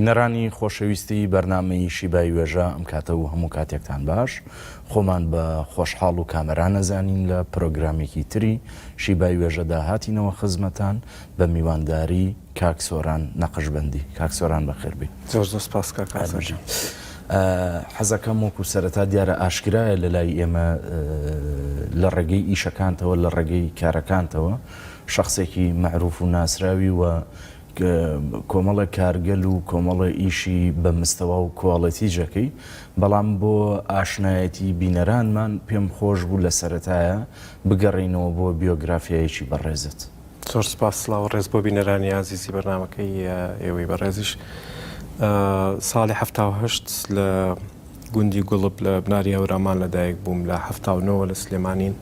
بینەرانی خۆشەویستی بەرنامەی شیبای وێژە ئەم کاتە و هەموو کاتێکتان باش خۆمان بە خۆشحاڵ و کامەران ئەزانین لە پرۆگرامێکی تری شیبای وێژەدا هاتینەوە خزمەتان بە میوانداری کاک سۆران نەقشبەندی کاک سۆران بەخێر بێی. زۆر زۆر سپاس کاک ئازاد گیان. حەزەکەم وەکو سەرەتا دیارە ئاشکرایە لە لای ئێمە لە ڕێگەی ئیشەکانتەوە لە ڕێگەی کارەکانتەوە شەخسێکی مەعروف و ناسراوی و کۆمەڵێک کارگەل و کۆمەڵێ ئیشی بە مستەوا و کواڵێتی جەکەی بەڵام بۆ ئاشنایەتی بینەرانمان پێم خۆش بوو لە سەرەتایە بگەڕێینەوە بۆ بیۆگرافیایەکی بەڕێزت. زۆر سپاس سڵاو و ڕێز بۆ بینەرانی ئازیزی بەرنامەکەی ئێوەی بەڕێزیش. ساڵی 78 لە گوندی گوڵپ لە بناری هەورامان لەدایک بووم لە 79 لە سلێمانین.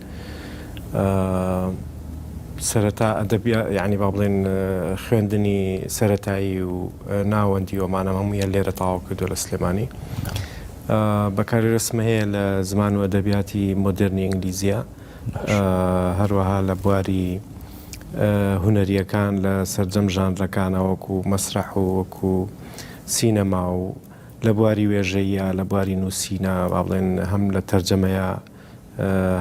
سەرەتا ئەدەبیا یعنی با بڵێن خوێندنی سەرەتایی و ناوەندی ئەمانەم هەموویان لێرە تەواو کردو لە سلێمانی. بەکالۆریۆسم هەیە لە زمان و ئەدەبیاتی مۆدێرنی ئینگلیزیە. هەروەها لە بواری هونەرییەکان لە سەرجەم ژانرەکانە وەکو مەسرەح و وەکو سینەما و لە بواری وێژەییا لە بواری نووسینە با بڵێن هەم لە تەرجەمەیە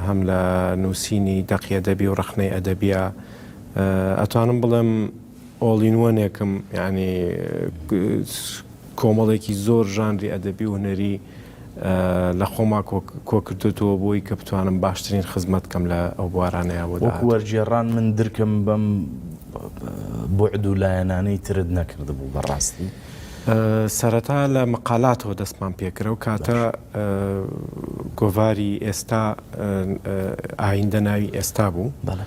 هەم لە نووسینی دەقی ئەدەبی و ڕەخنەی ئەدەبیە ئەتوانم بڵێم all in one ێکم یعنی کۆمەڵێکی زۆر ژانری ئەدەبی و هونەری لە خۆما کۆکردۆتەوە بۆی کە بتوانم باشترین خزمەت کەم لە ئەو بوارانەیا بۆ وەکو داهاتوو. وەرگێڕان من درکم بەم بوعد و لایەنانەی ترت نەکردبوو بەڕاستی. سەرەتا لە مقالاتەوە دەستمان پێکرد ئەو کاتە گۆڤاری ئێستا ئایندە ناوی ئێستا بوو. بەڵێ.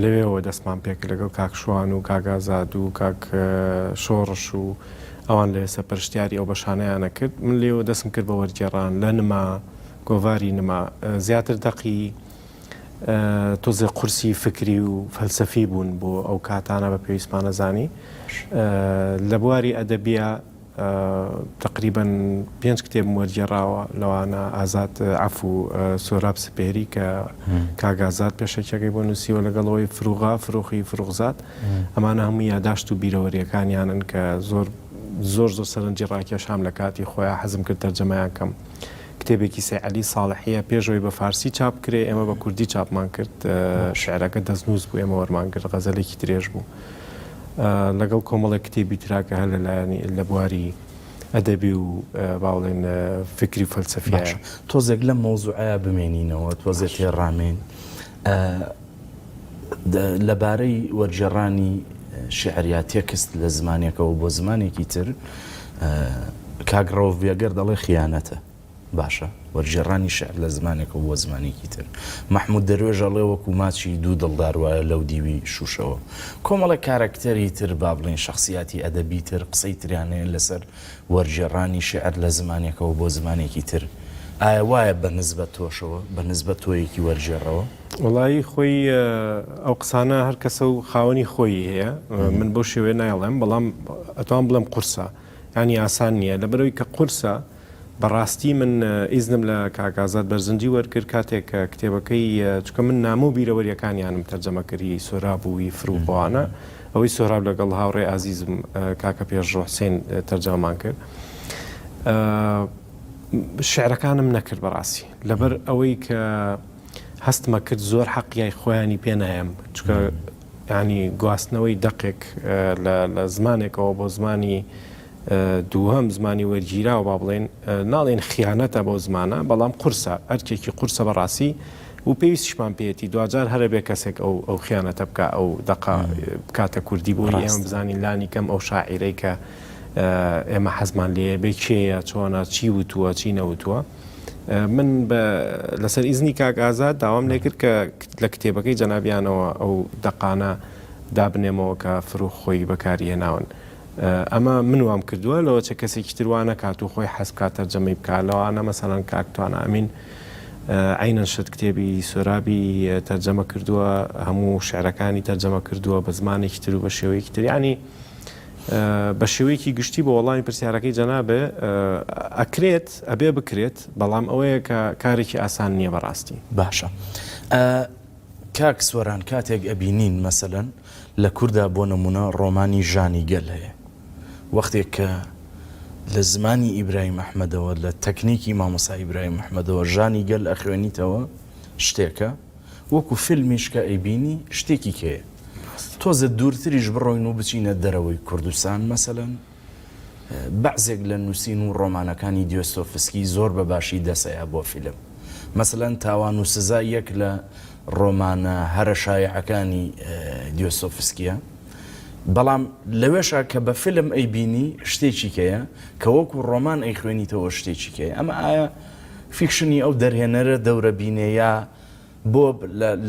لەوێوە دەستمان پێکرد لەگەڵ کاک شوان و کاک ئازاد و کاک شۆڕش و ئەوان لەوێ سەرپەرشتیاری ئەو بەشانەیانە کرد من لێوە دەستم کرد بە وەرگێڕان لە نما گۆڤاری نما زیاتر دەقی تۆزێ قورسی فکری و فەلسەفی بوون بۆ ئەو کاتانە بە پێویستمانە زانی لە بواری ئەدەبیە تەقریبەن پێنج کتێبم وەرگێڕاوە لەوانە ئازاد عەفو سۆراب سپێری کە کاک ئازاد پێشەکیەکەی بۆ نووسیوە لەگەڵ ئەوەی فروغا فروخی فروغزاد ئەمانە هەموو یاداشت و بیرەوەریەکانیانن کە زۆر زۆر زۆر سەرنجی ڕاکێشام لە کاتی خۆیان حەزم کرد تەرجەمەیان کەم کتێبێکی سەی عەلی ساڵحیە پێشەوەی بە فارسی چاپ کرێ ئێمە بە کوردی چاپمان کرد شعرەکە دەستنووس بوو ئێمە وەرمان کرد غەزەلێکی درێژ بوو لەگەڵ کۆمەڵێک کتێبی ترا کە هەر لە لایەنی لە بواری ئەدەبی و با بڵێین فیکری و فەلسەفیایە. باشە تۆزێک لەم مەوزوعەیا بمێنینەوە، تۆزێ تێڕامێین لەبارەی وەرگێڕانی شیعر یا تێکست لە زمانێکەوە بۆ زمانێکی تر، کاک ڕەوف بێگەرد ئەڵێ خیانەتە. باشە وەرگێڕانی شیعر لە زمانێکەوە بۆ زمانێکی تر. مەحموود دەروێش ئەڵێ وەکوو ماچی دوو دڵدار وایە لەو دیوی شووشەوە. کۆمەڵێک کارەکتەری تر با بڵێین شەخسیاتی ئەدەبی تر قسەی تریان هەیە لەسەر وەرگێڕانی شیعر لە زمانێکەوە بۆ زمانێکی تر. ئایا وایە بە نسبەت تۆشەوە؟ بە نسبەت تۆیەکی وەرگێڕەوە؟ وەڵایی خۆی ئەو قسانە هەر کەسە و خاوەنی خۆیی هەیە. من بەو شێوەیە نایڵێم بەڵام ئەتوانم بڵێم قورسە. یانی ئاسان نییە. لەبەرئەوەی کە قورسە بەڕاستی من ئیزنم لە کاک ئازاد بەرزنجی وەرگرت کاتێک کە کتێبەکەی چونکە من نامە و بیرەوەریەکانیانم تەرجەمە کرد هی سۆراب و هی فروغ ئەوانە ئەوەی سۆراب لەگەڵ هاوڕێ ئازیزم کاکە پێشڕۆ حسین تەرجەمەمان کرد شعرەکانم نەکرد بەڕاستی لەبەر ئەوەی کە هەستمە کرد زۆر حەقیای خۆیانی پێ نایەم چونکە ینی گواستنەوەی دەقێک لە زمانێکەوە بۆ زمانی دووهەم، زمانی وەرگیراو با بڵێین، ناڵێین خیانەتە بەو زمانە، بەڵام قورسە، ئەرکێکی قورسە بە ڕاستی و پێویستیشمان پێیەتی، دواجار هەر ئەبێ کەسێک ئەو ئەو خیانەتە بکا، ئەو دەقە بکاتە کوردی بۆ ئەوەی ئێمە بزانین لانی کەم ئەو شاعیرەی کە ئێمە حەزمان لێیە بێ کێیە، چۆنە، چی وتووە، چی نەوتووە. من بە لەسەر ئیزنی کاک ئازاد داوام لێ کرد کە لە کتێبەکەی جەنابیانەوە ئەو دەقانە دابنێمەوە کە فروغ خۆی بەکاری هێناون. ئەمە من وام کردووە لەوەچە کەسێکی تر وا نەکات و خۆی حەز بکات تەرجەمەی بکات لەوانە مەسەلەن کاک توانا ئەمین عەینەن شت کتێبی سۆرابی تەرجەمە کردووە هەموو شعرەکانی تەرجەمە کردووە بە زمانێکی تر و بە شێوەیەکی تر یعنی بە شێوەیەکی گشتی بۆ وەڵامی پرسیارەکەی جەنابێ ئەکرێت ئەبێ بکرێت بەڵام ئەوەیە کە کارێکی ئاسان نییە بەڕاستی. باشە کاک سۆران کاتێک ئەبینین مەسەلەن لە کوردا بۆ نموونە ڕۆمانی ژانی گەل هەیە. وەختێک کە لە زمانی ئیبراهیم ئەحمەدەوە، لە تەکنیکی مامۆستا ئیبراهیم ئەحمەدەوە ژانی گەل ئەخوێنیتەوە شتێکە، وەکو فیلمیش کە ئەیبینی شتێکی کەیە. تۆزێ دوورتریش بڕۆین و بچینە دەرەوەی کوردستان مەسەلەن بەعزێک لە نووسین و ڕۆمانەکانی دیۆستۆفسکی زۆر بە باشی دەسەیا بۆ فیلم. مەسەلەن تاوان و سزا یەک لە ڕۆمانە هەرە شایعەکانی دیۆستۆفسکییە. بەڵام لەوێشا کە بە فیلم ئەیبینی شتێکی کەیە، کە وەکو ڕۆمان ئەیخوێنیتەوە شتێکی کەیە. ئەمە ئایا fiction ی ئەو دەرهێنەرە دەورە بینێ یا بۆ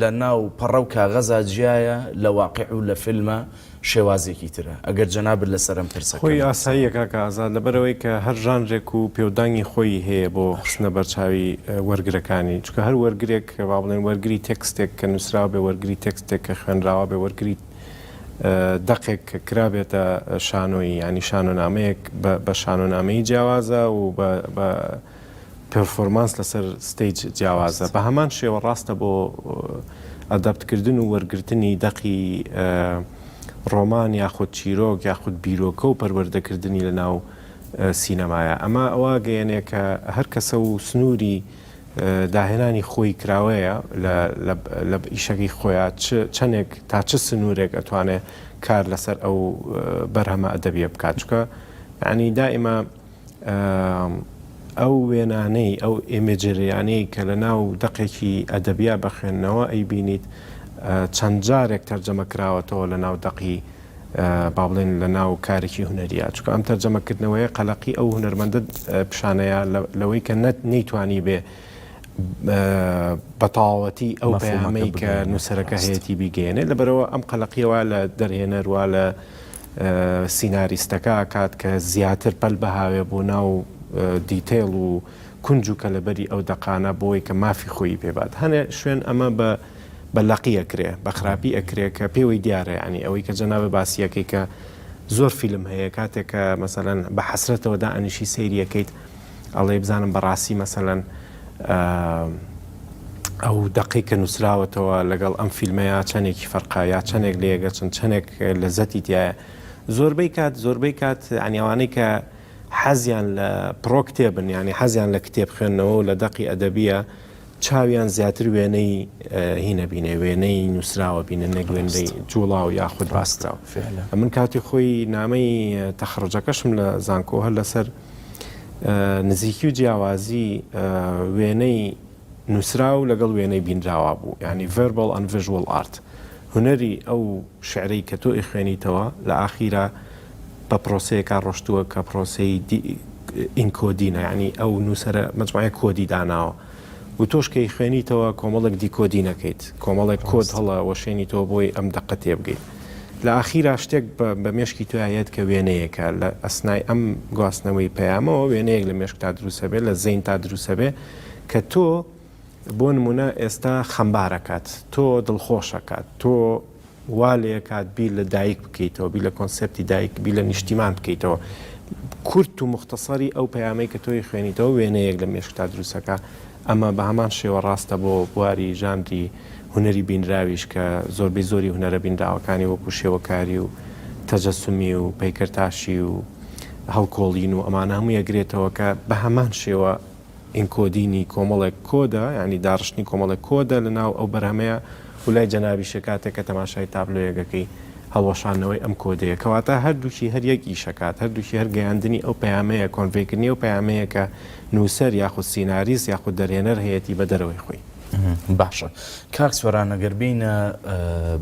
لە ناو پەڕە و کاغەزا جیایە لە واقیع و لە فیلما شێوازێکی ترە؟ ئەگەر جەنابت لەسەر ئەم پرسە خۆی کەمێک قسە ئاساییە بکەی. کاکە ئازاد لەبەرئەوەی کە هەر ژانرێک و پێودانگی خۆی هەیە بۆ خستنە بەرچاوی وەرگرەکانی چونکە هەر وەرگرێک با بڵێن وەرگری تێکستێک کە نووسراو بێ وەرگری تێکستێک کە خوێنراوە بێ وەرگری دەقێک کە کرابێتە شانۆیی یانی شانۆنامەیەک بە شانۆنامەیی جیاوازە و بە performance لەسەر stage جیاوازە بە هەمان شێوە ڕاستە بۆ adapt کردن و وەرگرتنی دەقی ڕۆمان یاخود چیرۆک یاخود بیرۆکە و پەروەردەکردنی لە ناو سینەمایە ئەمە ئەوە گەیەنێ کە هەر کەسە و سنووری داهێنانی خۆی کراوەیە لە ئیشەکەی خۆیان چەندێک تا چ سنوورێک ئەتوانێ کار لەسەر ئەو بەرهەمە ئەدەبیە بکات چونکە یانی دائیمە ئەو وێنانەی، ئەو imagery یانەی کە لە ناو دەقێکی ئەدەبیا بە خوێندنەوە ئەیبینیت چەند جارێک تەرجەمە کراوەتەوە لە ناو دەقی با بڵێن لە ناو کارێکی هونەریە چونکە ئەم تەرجەمەکردنەوەیە قەلەقی ئەو هونەرمەندە پیشانەیە لەوەی کە نەت نەیتوانی بێ بە تەواوەتی ئەو پەیامەی کە نووسەرەکە هەیەتی بیگەیەنێ لەبەرەوە ئەم قەلەقیەوە لە دەرهێنەر وا لە سیناریستەکە ئەکات کە زیاتر پەل بهاوێ بۆ ناو detail و کونج و کەلەبەری ئەو دەقانە بۆی کە مافی خۆیی پێ بات. هەنێ شوێن ئەمە بە بە لەقی ئەکرێ، بە خراپی ئەکرێ کە پێوەی دیارە یانی ئەوەی کە جەنابت باسی ئەکەی کە زۆر فیلم هەیە کاتێک کە مەسەلەن بە حەسرەتەوە دائەنیشی سەیری ئەکەیت ئەڵێی بزانم بەڕاستی مەسەلەن ئەو دەقەی کە نووسراوەتەوە لەگەڵ ئەم فیلمەیا چەندێکی فەرقە یا چەندێک لە یەکەچن چەندێک لەزەتی تایە زۆربەی کات زۆربەی کات ینی ئەوانەی کە حەزیان لە پرۆ کتێبن ینی حەزیان لە کتێب خوێندنەوە و لە دەقی ئەدەبیە چاویان زیاتر وێنەی هینە بینێ وێنەی نووسراوە بینن نەک وێنەی جوڵاو یاخود ڕاستراو من کاتی خۆی نامەی تەخەڕوجەکەشم لە زانکۆ هەر لەسەر نزیکی و جیاوازی وێنەی نووسراو لەگەڵ وێنەی بینراوا بوو یانی Verbal and Visual Art هونەری ئەو شعرەی کە تۆ ئیخوێنیتەوە لە ئاخیرا بە پرۆسەیەکا ڕۆشتووە کە پرۆسەی encoding ە یانی ئەو نووسەرە مەجموعەیەک کۆدی داناوە و تۆش کە ئیخوێنیتەوە کۆمەڵێک decoding ئەکەیت کۆمەڵێک کۆد هەڵە وەشێنیتەوە بۆی ئەم دەقە تێبگەیت لە ئاخیرا شتێک بە مێشکی تۆیا یەت کە وێنەیەکە لە ئەسنای ئەم گواستنەوەی پەیامەوە وێنەیەک لە مێشکتا دروسەبێ لە زەینتا دروسەبێ کە تۆ بۆ نمونە ئێستا خەمبارەکات تۆ دڵخۆشەکات تۆ وا لێکات بیر لە دایک بکەیتەوە بیر لە کۆنسێپتی دایک بیر لە نیشتیمان بکەیتەوە کورت و موختەسەری ئەو پەیامەی کە تۆی خوێنیتەوە وێنەیەک لە مێشکتا دروستەکا ئەمە بە هەمان شێوە ڕاستە بۆ بواری ژانری هونەری بینراویش کە زۆربەی زۆری هونەرە بینراوەکانی وەکو شێوەکاری و تەجەسومی و پەیکەرتاشی و هەڵکۆڵین و ئەمانە هەمووی ئەگرێتەوە کە بە هەمان شێوە encoding ی کۆمەڵێک کۆدە یانی داڕشتنی کۆمەڵێک کۆدە لە ناو ئەو بەرهەمەیە و لای جەنابیشە کاتێک کە تەماشای تابلۆیەک ئەکەی هەڵوەشاندنەوەی ئەم کۆدەیە کەواتە هەردووکی هەر یەک ئیش ئەکات هەردووکی هەر گەیاندنی ئەو پەیامەیە convey کردنی ئەو پەیامەیە کە نووسەر یاخود سیناریست یاخود دەرهێنەر هەیەتی بە دەرەوەی خۆی. باشە کاک سۆران ئەگەر بێینە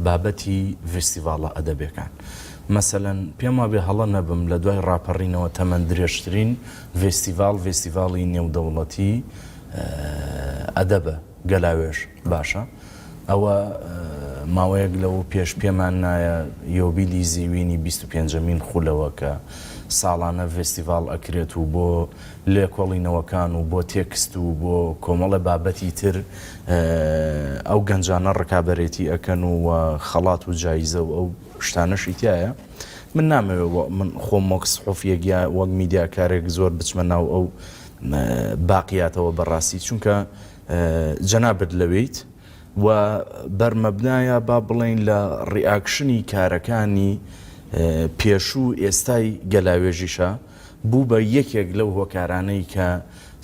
بابەتی ڤیستیڤاڵە ئەدەبێکان مەسەلەن پێم وابێ هەڵە نەبم لە دوای ڕاپەڕینەوە تەمەن درێژترین ڤیستیڤاڵ ڤیستیڤاڵی نێودەوڵەتی ئەدەبە گەلاوێژ باشە ئەوە ماوەیەک لەوە پێش پێمان نایە یۆبیلی زیوینی 25مین خولەوە کە ساڵانە ڤیستیڤاڵ ئەکرێت و بۆ لێکۆڵینەوەکان و بۆ تێکست و بۆ کۆمەڵە بابەتی تر ئەو گەنجانە ڕکابەرێتی ئەکەن و خەڵات و جایزە و ئەو شتانەشی تایە من نامەوێ من خۆم وەک سحوفیەک یا وەک میدیاکارێک زۆر بچمە ناو ئەو باقیاتەوە بەڕاستی چونکە جەنابت لەوێیت و بەرمەبنایە با بڵێین لە reaction ی کارەکانی. پێشوو و ئێستای گەلاوێژیشا بوو بە یەکێک لەو هۆکارانەی کە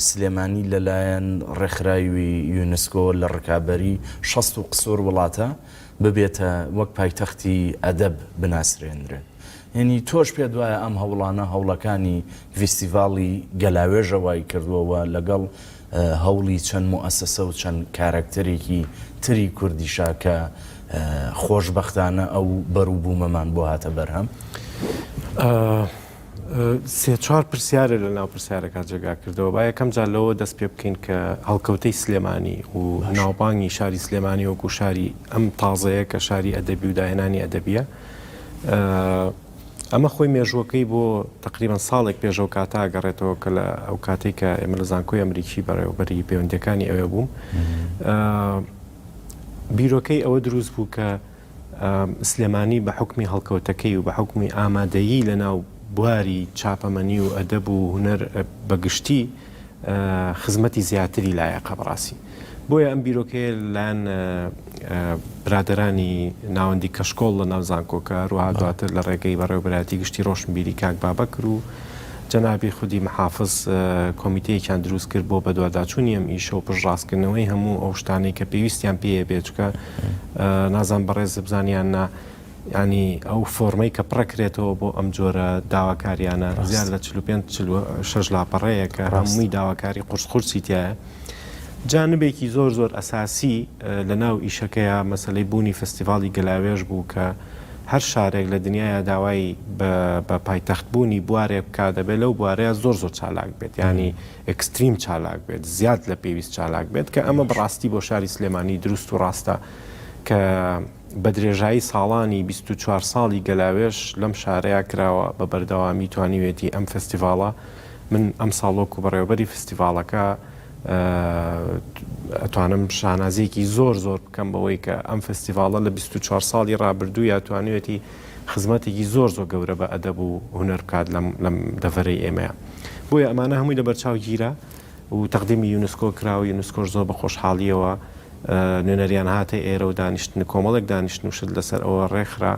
سلێمانی لەلایەن ڕێکخراوی یونسکۆ لە ڕکابەری 60 و قسوور وڵاتە ببێتە وەک پایتەختی ئەدەب بناسرێنرێت. یەنی تۆش پێت وایە ئەم هەوڵانە هەوڵەکانی ڤیستیڤاڵی گەلاوێژە وای کردووە و لەگەڵ هەوڵی چەند موئەسەسە و چەند کارەکتەرێکی تری کوردیشا کە خۆشبەختانە ئەو بەروبوومەمان بۆ هاتە بەرهەم؟ سێ چوار پرسیارە لە ناو پرسیارەکە جێگا کردەوە. با یەکەم جار لەوە دەست پێ بکەین کە هەڵکەوتەی سلێمانی و ناوبانگی شاری سلێمانی وەکو شاری ئەم تازەیە کە شاری ئەدەبی و داهێنانی ئەدەبیە ئەمە خۆی مێژووەکەی بۆ تقریبان ساڵێک پێش ئەو کاتە ئەگەڕێتەوە کە لە ئەو کاتەی کە ئێمە لە زانکۆی ئەمریکی بەڕێوەبەری پەیوەندیەکانی ئەوێ بووم بیرۆکەی ئەوە دروست بوو کە سلێمانی بە حوکمی هەڵکەوتەکەی و بە حوکمی ئامادەیی لە ناو بواری چاپەمەنی و ئەدەب و هونەر بە گشتی خزمەتی زیاتری لایەقە بەڕاستی. بۆیە ئەم بیرۆکەیە لەلایەن برادەرانی ناوەندی کەشکۆڵ لە ناو زانکۆکە، هەروەها دواتر لە ڕێگەی بەڕێوەبەرایەتی گشتی ڕۆشنبیری کاک بابەکر و جەنابی خودی محافز کۆمیتەیەکیان دروست کرد بۆ بەدواداچوونی ئەم ئیشە و پشتڕاستکردنەوەی هەموو ئەو شتانەی کە پێویستیان پێیە بێ چونکە نازانم بەڕێز بزانانی یان نا یانی ئەو فۆرمەی کە پڕەکرێتەوە بۆ ئەم جۆرە داواکاریانە زیاد لە 45 46 لاپەڕەیە کە هەمووی داواکاری قورس قورسی تایە جانبێکی زۆر زۆر ئەساسی لە ناو ئیشەکەیە مەسلەی بوونی فستیڤاڵی گەلاوێژ بوو کە هەر شارێک لە دنیایا داوای بە پایتەخت بوونی بوارێک بکا دەبێت لەو بوارەیا زۆر زۆر چالاک بێت یانی extreme چالاک بێت زیاد لە پێویست چالاک بێت کە ئەمە بەڕاستی بۆ شاری سلێمانی دروست و ڕاستە کە بە درێژایی ساڵانی 24 ساڵی گەلاوێژ لەم شارەیا کراوە بە بەردەوامی توانیوێتی ئەم فستیڤاڵە من ئەم ساڵ وەکو بەڕێوەبەری فستیڤاڵەکە ئەتوانم شانازیەکی زۆر زۆر بکەم بەوەی کە ئەم فستیڤاڵە لە 24 ساڵی ڕابردوویا توانیوێتی خزمەتێکی زۆر زۆر گەورە بە ئەدەب و هونەر بکات لەم لەم دەڤەرەی ئێمەیە بۆیە ئەمانە هەمووی لەبەرچاو گیرا و تەقدیمی یونسکۆ کرا و یونسکۆش زۆر بە خۆشحاڵیەوە نوێنەریان هاتە ئێرە و دانیشتن کۆمەڵێک دانیشتن و شت لەسەر ئەوە ڕێکخرا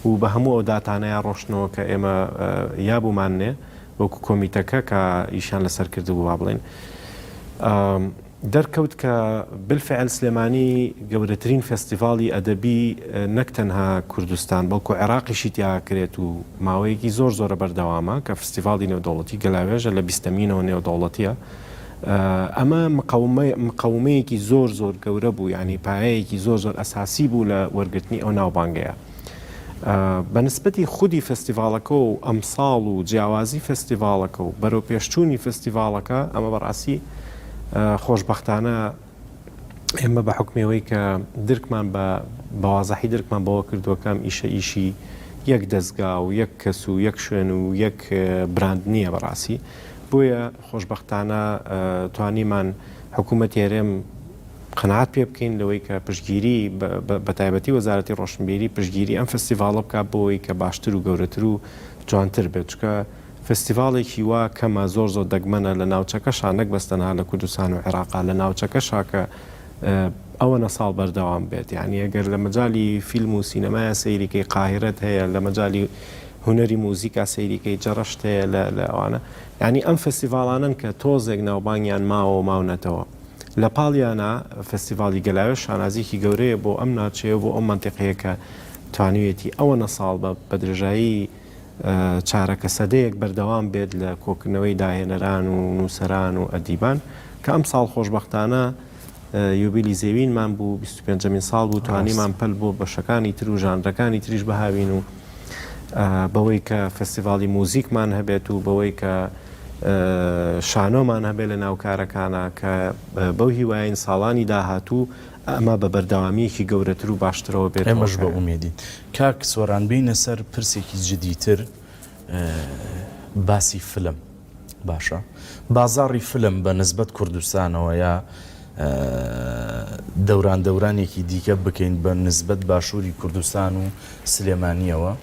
و بە هەموو ئەو داتانەیە ڕۆشتنەوە کە ئێمە یابوومانێ وەکو کۆمیتەکە کە ئیشیان لەسەر کردبوو با بڵێین دەرکەوت کە بالفعل سلێمانی گەورەترین فێستیڤاڵی ئەدەبی نەک تەنها کوردستان بەڵکو عێراقیشی تیا کرێت و ماوەیەکی زۆر زۆرە بەردەوامە کە فستیڤاڵی نێودەوڵەتی گەلاوێژە لە بیستەمینەوە نێودەوڵەتیە ئەمە مقەومەیەکی زۆر زۆر گەورە بوو یعنی پایەیەکی زۆر زۆر ئەساسی بوو لە وەرگرتنی ئەو ناوبانگەیە. بە نسبەتی خودی فێستیڤاڵەکە و ئەمساڵ و جیاوازی فێستیڤاڵەکە و بەرەوپێشچوونی فێستیڤاڵەکە ئەمە بەڕاستی خۆشبەختانە ئێمە بە حوکمی ئەوەی کە درکمان بە بەوازحی درکمان بەوە کردووە کە ئەم ئیشە ئیشی یەک دەزگا و یەک کەس و یەک شوێن و یەک براند نییە بەڕاستی بۆیە خۆشبەختانە توانیمان حکوومەتی هەرێم قەناعەت پێ بکەین لەوەی کە پشتگیری بە تایبەتی وەزارەتی ڕۆشنبیری پشتگیری ئەم فستیڤاڵە بکات بۆ ئەوەی کە باشتر و گەورەتر و جوانتر بێت چونکە فستیڤاڵێکی وا کەمە زۆر زۆر دەگمەنە لە ناوچەکەشا نەک بەس تەنها لە کوردستان و عێراقا لە ناوچەکەشا کە ئەوەنە ساڵ بەردەوام بێت یعنی ئەگەر لە مەجالی فیلم و سینەمایە سەیریکەی قاهیرەت هەیە لە مەجالی هونەری موزیکا سەیریکەی جەڕەشت هەیە لە ئەوانە یعنی ئەم فستیڤاڵانەن کە تۆزێک ناوبانگیان ماوە و ماونەتەوە لە پاڵیانا فێستیڤاڵی گەلاوێژ شانازییەکی گەورەیە بۆ ئەم ناوچەیە و بۆ ئەو مەنتیقەیە کە توانیویەتی ئەوەنە ساڵ بە بە درێژایی چارەکە سەدەیەک بەردەوام بێت لە کۆکردنەوەی داهێنەران و نووسەران و ئەدیبان کە ئەمساڵ خۆشبەختانە یوبیلی زێوینمان بوو 25مین ساڵ بوو توانیمان پەل بۆ بەشەکانی تر و ژانرەکانی تریش بهاوین و بەوەی کە فێستیڤاڵی موزیکمان هەبێت و بەوەی کە شانۆمان هەبێت لە ناو کارەکانا کە بەو هیوایەین ساڵانی داهاتوو ئەمە بە بەردەوامییەکی گەورەتر و باشترەوە بێتەوە ئێمەش بە ئومێدین. کاک سۆران بێینە سەر پرسێکی جدیتر باسی فلم باشە بازاڕی فلم بە نسبەت کوردستانەوە یا دەوران دەورانێکی دیکە بکەین بە نسبەت باشووری کوردستان و سلێمانیەوە.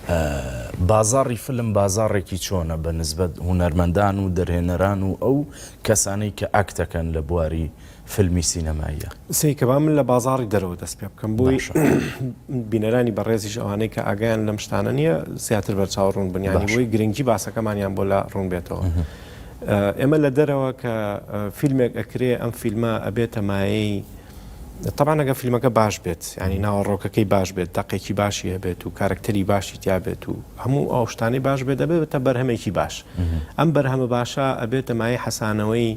بازاڕی فیلم بازاڕێکی چۆنە بە نسبەت هونەرمەندان و دەرهێنەران و ئەو کەسانەی کە ئاکتەکەن لە بواری فیلمی سینەماییە؟ سەیرکە با من لە بازاڕی دەرەوە دەست پێ بکەم بۆی بینەرانی بەڕێزیش ئەوانەی کە ئاگایان لەم شتانە نییە زیاتر بەرچاو ڕوون بن یانی بۆی گرنگی باسەکەمانیان بۆ لا ڕوون بێتەوە. ئێمە لە دەرەوە کە فیلمێک ئەکرێ ئەم فیلمە ئەبێتە مایەی تەبعەن ئەگەر فیلمەکە باش بێت یانی ناوەڕۆکەکەی باش بێت دەقێکی باشی هەبێت و کارەکتەری باشی تیا بێت و هەموو ئەو شتانەی باش بێت ئەبێتە بەرهەمێکی باش ئەم بەرهەمە باشە ئەبێتە مایەی حەسانەوەی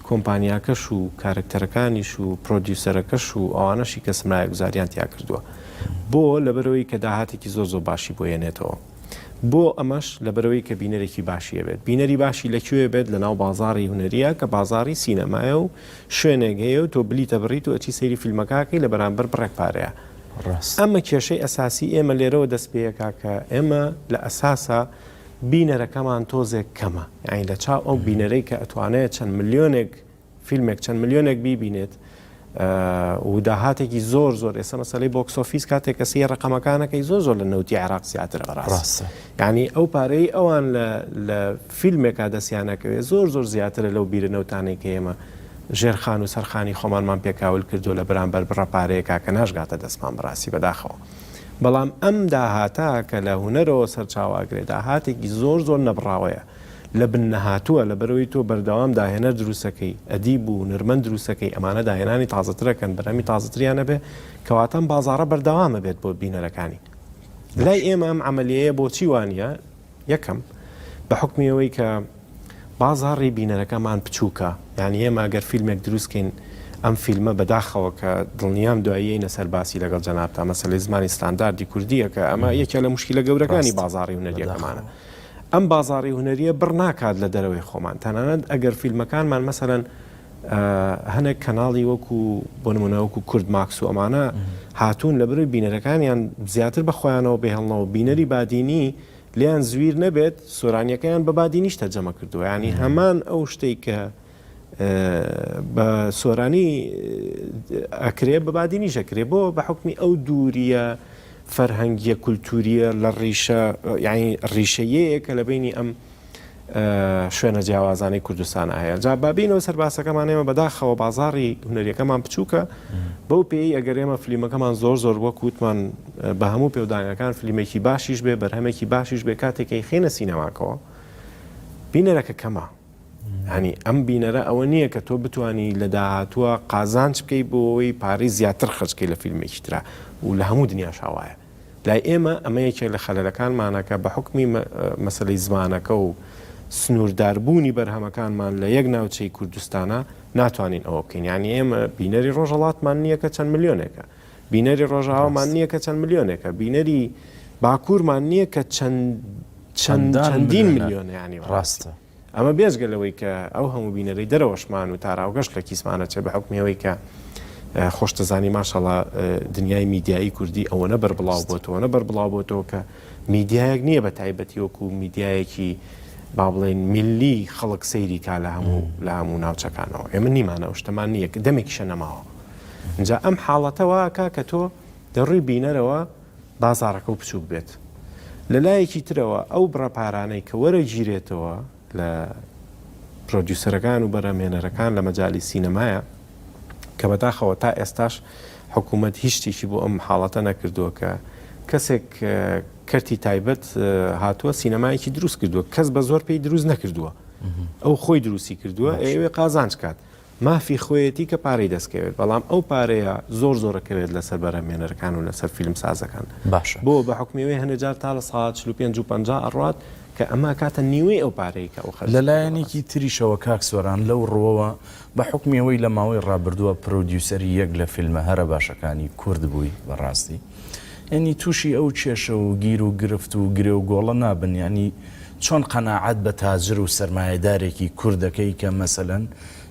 کۆمپانیاکەش و کارەکتەرەکانیش و پرۆدیوسەرەکەش و ئەوانەشی کە سەرمایەگوزاریان تیا کردووە بۆ لەبەرەوەی کە داهاتێکی زۆر زۆر باشی بۆ یەنێتەوە. بۆ ئەمەش لەبەرئەوەی کە بینەرێکی باشی هەبێت. بینەری باشی لە کوێ بێت؟ لەناو بازاڕی هونەرییە کە بازاڕی سینەمایە و شوێنێک هەیە و تۆ بلیتە بڕیت و ئەچی سەیری فیلمەکە ئەکەی لە بەرامبەر بڕێک پارەیە. ئەمە کێشەی ئەساسی ئێمە لێرەوە دەست پێ ئەکا کە ئێمە لە ئەساسا بینەرەکەمان تۆزێک کەمە. یانی لە چاو ئەو بینەرەی کە ئەتوانێت چەند ملیۆنێک فیلمێک چەند ملیۆنێک بیبینێت و داهاتێکی زۆر زۆر ئێستا مەسەلەی box office کاتێک کە سەیری ڕقەمەکانەکەی زۆر زۆر لە نەوتی عێراق زیاترە بەڕاست یعنی ئەو پارەی ئەوان لە فیلمێکا دەستیانەکەوێت زۆر زۆر زیاترە لەو بیرە نەوتانەی کە ئێمە ژێرخان و سەرخانی خۆمانمان پێکاول کردو لە بەرامبەر بڕە پارەیەکا کە ناشگاتە دەستمان بەڕاستی بەداخەوە بەڵام ئەم داهاتە کە لە هونەرەوە سەرچاوەگرێ داهاتێکی زۆر زۆر نەبڕاوەیە لە بن نەهاتووە، لەبەرئەوەی تۆ بەردەوام داهێنەر دروستەکەی، ئەدیب و هونەرمەند دروستەکەی، ئەمانە داهێنانی تازەترەکەن، بەرهەمی تازەتریان ئەبێ، کەواتە ئەم بازاڕە بەردەوام ئەبێت بۆ بینەرەکانی. لای ئێمە ئەم عەمەلیەیە بۆچی وا نییە؟ یەکەم، بە حوکمی ئەوەی کە بازاڕی بینەرەکەمان بچووکە، یانی ئێمە ئەگەر فیلمێک دروست کەین، ئەم فیلمە بەداخەوە کە دڵنیام دوایی یەینە سەر باسی لەگەڵ جەنابتا، مەسەلەی زمانی ستانداردی کوردییە کە ئەمە یەکێ لە موشکیلە گەورەکانی بازاڕی هونەرییەکەمانە. ئەم بازاڕی هونەرییە بڕ ناکات لە دەرەوەی خۆمان، تەنانەت ئەگەر فیلمەکانمان مەسەلەن هەنێک کەناڵی وەکو بۆ نمونە وەکو کورد ماکس و ئەمانە هاتوون لە بەرەی بینەرەکانیان زیاتر بە خۆیانەوە بهێڵنەوە بینەری بادینی لیان زویر نەبێت سۆرانیەکەیان بە بادینیش تەرجەمە کردووە ینی هەمان ئەو شتێک کە بە سۆرانی ئەکرێ بە بادینیش ئەکرێ بۆ بە حکمی ئەو دووریە فەرهەنگیە کولتوریە لە ڕیشە یعنی ڕیشەیەیە کە لە بینی ئەم شوێنە جیاوازانەی کوردستان هەیە جا بابینەوە سەر باسەکەمان ئێمە بەداخەوە بازاڕی هونەریەکەمان بچووکە بەو پێی ئەگەر ئێمە فلیمەکەمان زۆر زۆر وەک وتمان بە هەموو پێودانگەکان فلیمێکی باشیش بێ بەرهەمێکی باشیش بێ کاتێک ئەیخەینە سینەماکەوە بینەرەکە کەمە یانی ئەم بینەرە ئەوە نییە کە تۆ بتانی لە داهاتووە قازانج بکەی بۆ ئەوەی پارەی زیاتر خەرج کەی لە فیلمێکی ترا و لە هەموو دنیاش وایە لای ئێمە ئەمە یەکێک لە خەلەلەکانمانە کە بە حوکمی مەسەلەی زمانەکە و سنوورداربوونی بەرهەمەکانمان لە یەک ناوچەی کوردستانە ناتوانین ئەوە بکەین یانی ئێمە بینەری ڕۆژهەڵاتمان نییە کە چەند ملیۆنێکە بینەری ڕۆژاوامان نییە کە چەند ملیۆنێکە بینەری باکوورمان نییە کە چەند چەندین ملیۆنە یانی ڕاستە. ئەمە بێجگە لەوەی کە ئەو هەموو بینەرەی دەرەوەشمان و تاراوگەش لە کیسمانە چێ بە حوکمی ئەوەی کە خۆشتەزانی ماشەڵا دنیای میدیایی کوردی ئەوەنە بەربڵاو بۆتەوە نە بەربڵاو بۆتەوە کە میدیایەک نییە بە تایبەتی وەکو میدیایەکی با بڵێن میللی خەڵک سەیری کا لە هەموو لە هەموو ناوچەکانەوە ئێمە نیمانە ئەو شتەمان نییە کە دەمێکیشە نەماوە اینجا ئەم حاڵەتە واکا کە تۆ لە ڕووی بینەرەوە بازاڕەکە و بچووک بێت. لە لایەکی ترەوە ئەو بڕە پارانەی کە وەرەگیرێتەوە لە پرۆدیوسەرەکان و بەرهەمهێنەرەکان لە مەجالی سینەمایە کە بەداخەوە تا ئێستاش حکوومەت هیچ شتێکی بۆ ئەم حاڵەتە نەکردووە کە کەسێک کەرتی تایبەت هاتووە سینەمایەکی دروست کردووە کەس بە زۆر پێی دروست نەکردووە ئەو خۆی دروستی کردووە ئەوێ قازانج کات مافی خۆیەتی کە پارەی دەست کەوێت بەڵام ئەو پارەیە زۆر زۆر ئەکەوێت لەسەر بەرهەمهێنەرەکان و لەسەر فیلم سازەکان باشە. بۆ بە حوکمی ئەوەی هەنێ جار تا 45% و 50 ئەڕوات کە ئەمە ئەکاتە نیوەی ئەو پارەی کە ئەو خەرجی لە کردوە لایەنێکی ڕاستە. تریشەوە کاک سۆران لەو ڕووەوە بە حوکمی ئەوەی لە ماوەی ڕابردووە پرۆدیوسەری یەک لە فیلمە هەرە باشەکانی کورد بووی بە ڕاستی یانی تووشی ئەو کێشە و گیر و گرفت و گرێ و گۆڵە نابن یانی چۆن قەناعەت بە تاجر و سەرمایەدارێکی کورد دەکەی کە مەسەلەن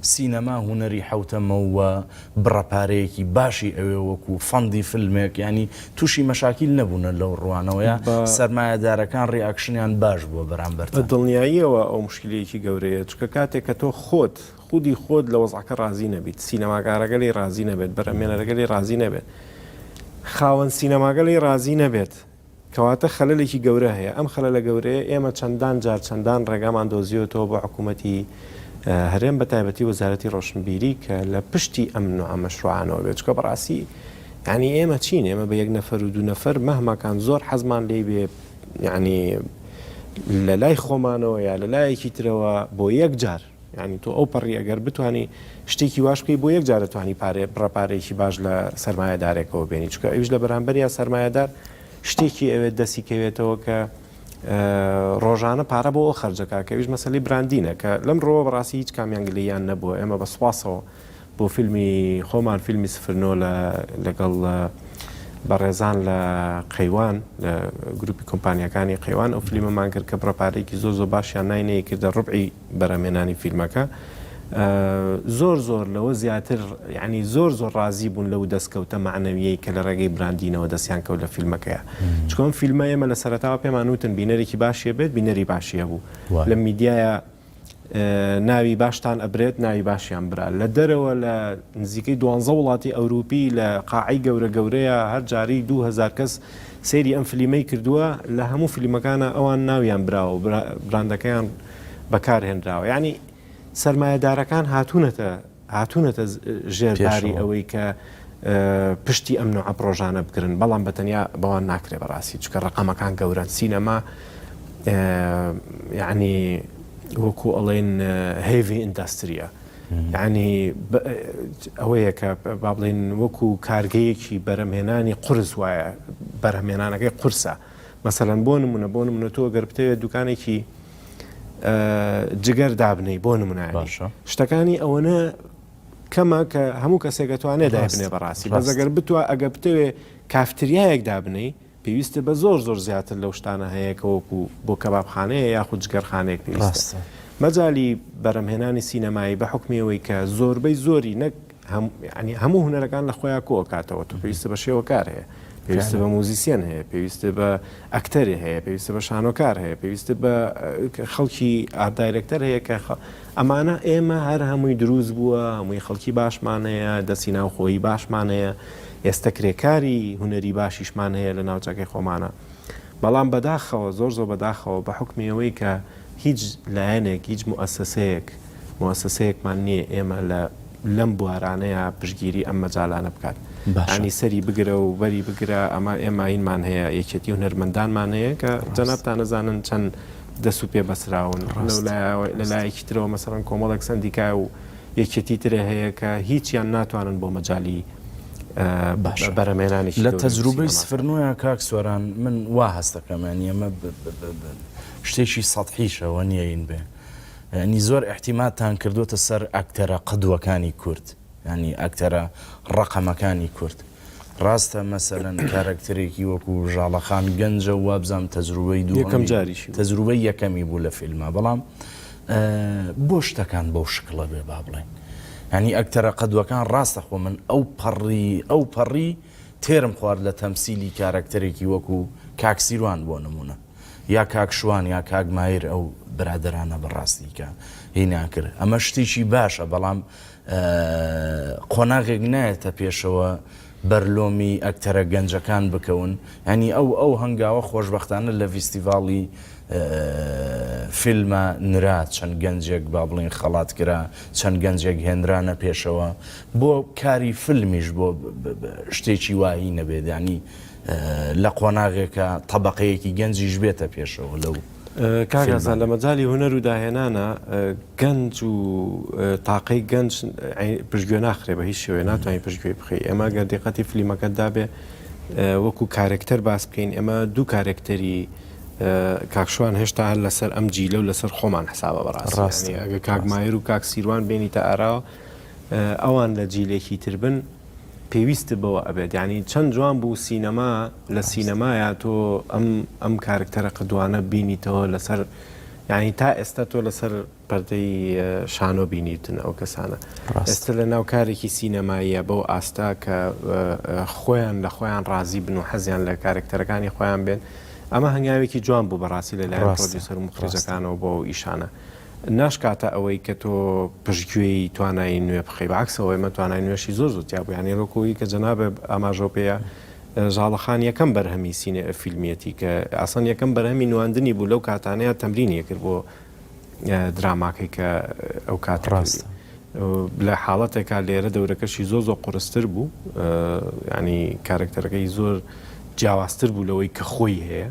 سینەما هونەری حەوتەمە و بڕە پارەیەکی باشی ئەوێ وەکو fund ی فیلمێک یانی توشی مەشاکیل نەبوونە لەو ڕوانەوەیە سەرمایەدارەکان reaction یان باش بووە بەرامبەرتان؟ بە دڵنیاییەوە ئەو موشکیلەیەکی گەورەیە چونکە کاتێک کە تۆ خۆت خودی خۆت لە وەزعەکە ڕازی نەبیت سینەماکارەکە لێی ڕازی نەبێت بەرهەمهێنەرەکە لێی ڕازی نەبێت خاوەن سینەماکە لێی ڕازی نەبێت. کەواتە خەلەلێکی گەورە هەیە، ئەم خەلەلە گەورەیە ئێمە چەندان جار چەندان ڕێگامان دۆزیوەتەوە بۆ حکوومەتی هەرێم بە تایبەتی وەزارەتی ڕۆشنبیری کە لە پشتی ئەم نوعە مەشروعانەوە بێت چونکە بەڕاستی یعنی ئێمە چین ئێمە بە یەک نەفەر و دوو نەفەر مەهماکان زۆر حەزمان لێی بێ یعنی لە لای خۆمانەوە یا لە لایەکی ترەوە بۆ یەک جار یانی تۆ ئەو پەڕی ئەگەر بتانی شتێکی واش بکەی بۆ یەک جار دەتوانی پارێ بڕە پارەیەکی باش لە سەرمایەدارێکەوە بێنی چونکە ئەویش لە بەرامبەریا سەرمایەدار شتێکی ئەوێت دەستی کەوێتەوە کە ڕۆژانە پارە بۆ ئەو خەرجەکە کە ئەویش مەسەلەی branding ە کە لەم ڕۆوە بەڕاستی هیچ کامیان گلەییان نەبووە ئێمە بە سوپاسەوە بۆ فیلمی خۆمان فیلمی سفرنۆ لە لەگەڵ بەڕێزان لە قەیوان لە گروپی کۆمپانیەکانی قەیوان ئەو فلیمەمان کرد کە بڕە پارەیەکی زۆر زۆر باشیان ناینەی کردە ڕبعی بەرهەمهێنانی فیلمەکە زۆر زۆر لەوە زیاتر یعنی زۆر زۆر ڕازی بوون لەو دەستکەوتە مەعنەویەی کە لە ڕێگەی branding ەوە دەستیان کەوت لە فیلمەکەیە چونکە ئەم فیلمە ئێمە لە سەرەتاوە پێمان وتن بینەرێکی باشیە بێت بینەری باشی هەبوو لە میدیایە ناوی باشتان ئەبرێت ناوی باشیان برا لە دەرەوە لە نزیکەی دوانزە وڵاتی ئەوروپی لە قاعەی گەورە گەورەیە هەر جارەی 2000 کەس سەیری ئەم فلیمەی کردووە لە هەموو فلیمەکانە ئەوان ناویان براوە و براندەکەیان بەکار هێنراوە یعنی سەرمایەدارەکان هاتوونەتە هاتوونەتە ژێر باری ئەوەی کە پشتی ئەم نوعە پرۆژانە بگرن بەڵام بە تەنیا بەوان ناکرێ بەڕاستی چونکە ڕقەمەکان گەورەن سینەما یعنی وەکو ئەڵێن heavy industry ە یعنی ئەوەیە کە با بڵێن وەکو کارگەیەکی بەرەمهێنانی قورس وایە بەرهەمێنانەکەی قورسە مەسەلەن بۆ نمونە بۆ نمونە تۆ گەر بتەوێت دوکانێکی جگەر دابنەی بۆ نمونە شتەکانی ئەوەنە کەمە کە هەموو کەسێک ئەتوانێت دابنێ بەڕاستی بەس ئەگەر بتوە ئەگە بتەوێ کافتریایەک دابنەی پێویستە بە زۆر زۆر زیاتر لەو شتانە هەیە کە وەکو بۆ کەبابخانەیە یاخود جگەرخانەیەک پێویستە. مەجالی بەرەمهێنانی سینەمایی بە حوکمی ئەوەی کە زۆربەی زۆری نەک یانی هەموو هونەرەکان لە خۆیان کۆ ئەکاتەوە تۆ پێویستە بە شێوەکار هەیە پێویستە بە موزیسیەن هەیە پێویستە بە ئەکتەری هەیە پێویستە بە شانۆکار هەیە پێویستە بە خەڵکی art director هەیە کە ئەمانە ئێمە هەر هەمووی دروست بووە هەمووی خەڵکی باشمان هەیە دەستی ناوخۆیی باشمان هەیە ئێستە کرێکاری هونەری باشیشمان هەیە لە ناوچەکەی خۆمانە بەڵام بەداخەوە زۆر زۆر بەداخەوە بە حوکمی ئەوەی کە هیچ لایەنێک هیچ موئەسەسەیەک موئەسەسەیەکمان نییە ئێمە لە لەم بوارانەیا پشتگیری ئەم مەجالانە بکات باشە. یانی سەری بگرە و بەری بگرە ئەمە ئێمە هینمان هەیە یەکێتی هونەرمەندانمان هەیە کە ڕاست. جەنابتان ئەزانن چەند دەست و پێ بەسراون لەو ڕاست. لایەوە لە ڕاست. لایەکی ترەوە مەسەڵەن کۆمەڵێک سەندیکا و یەکێتی ترێ هەیە کە هیچیان ناتوانن بۆ مەجالی باشە بەرهەمهێنانێکی لە گەورەی تەجروبەی سینەما. سفر نۆیا کاک سۆران من وا هەستەکەم یانی ئەمە شتێکی سەتحیشە وە نییە این بێ یانی زۆر ئیعتیمادتان کردووەتە سەر ئەکتەرە قدوەکانی کورد یانی ئەکتەرە ڕەقەمەکانی کورد ڕاستە مەسەلەن کارەکتەرێکی وەکو ژاڵەخان گەنجە و وابزانم تەجروبەی یەکەم دووەمی جاریشی بوو. تەجروبەی یەکەمی بوو لە فیلما بەڵام بۆ شتەکان بەو شکڵە بێ با بڵێین یانی ئەکتەرە قەدوەکان ڕاستە خۆ من ئەو پەڕی ئەو پەڕی تێرم خوارد لە تەمسیلی کارەکتەرێکی وەکو کاک سیروان بۆ نمونە یا کاک شوان یا کاک مایر ئەو برادەرانە بەڕاستی کە هینیان کرد ئەمە شتێکی باشە بەڵام قۆناغێک نایەتە پێشەوە بەرلۆمی ئەکتەرە گەنجەکان بکەون یانی ئەو ئەو هەنگاوە خۆشبەختانە لە ڤیستیڤاڵی فیلمە نرا چەند گەنجێک با بڵێین خەڵات کرا چەند گەنجێک هێنرانە پێشەوە بۆ کاری فیلمیش بۆ شتێکی واهی نەبێت یانی لە قۆناغێکە تەبەقەیەکی گەنجیش بێتە پێشەوە لەو کاک ئازاد لە مەجالی هونەر و داهێنانە گەنج و تاقەی گەنج پشتگوێ ناخرێ بە هیچ شێوەیە ناتوانین پشتگوێی بخەی ئێمە گەر دیقەتی فلیمەکەت دابێ وەکو کارێکتەر باس بکەین ئێمە دوو کارێکتەری کاک شوان هێشتا هەر لەسەر ئەم جیلە و لەسەر خۆمان حسابە بەڕاستی ئەگە کاک مایر و کاک سیروان بێنیتە ئاراوە ئەوان لە جیلێکی تر بن پێویست بەوە ئەبێت یانی چەند جوان بوو سینەما لە سینەمایا تۆ ئەم ئەم کارکتەرە قدوانە بینیتەوە لەسەر یانی تا ئێستا تۆ لەسەر پەردەی شانۆ بینیتن ئەو کەسانە ئێستا لە ناو کارێکی سینەماییە بەو ئاستا کە خۆیان لە خۆیان ڕازی بن و حەزیان لە کارکتەرەکانی خۆیان بێن ئەمە هەنگاوێکی جوان بوو بەڕاستی لەلایەن پرۆدیوسەر و مخرجەکانەوە بۆ ئەو ئیشانە ناشکاتە ئەوەی کە تۆ پشتگوێی توانایی نوێ بخەی، بە عەکسەوە ئێمە توانای نوێشی زۆر زۆر تیا بوو، یانی وەکوو ئەوی کە جەنابت ئاماژەو پێیە. ژاڵەخان یەکەم بەرهەمی سینە فیلمیەتی کە ئاسان یەکەم بەرهەمی نواندنی بوو لەو کاتانەیە تەمرینی کرد بۆ دراماکەی کە ئەو کات ڕاستە. لە حاڵەتێکا لێرە دەورەکەشی زۆر زۆر قورستر بوو ینی کارکتەرەکەی زۆر جیاوازتر بوو لەوەی کە خۆی هەیە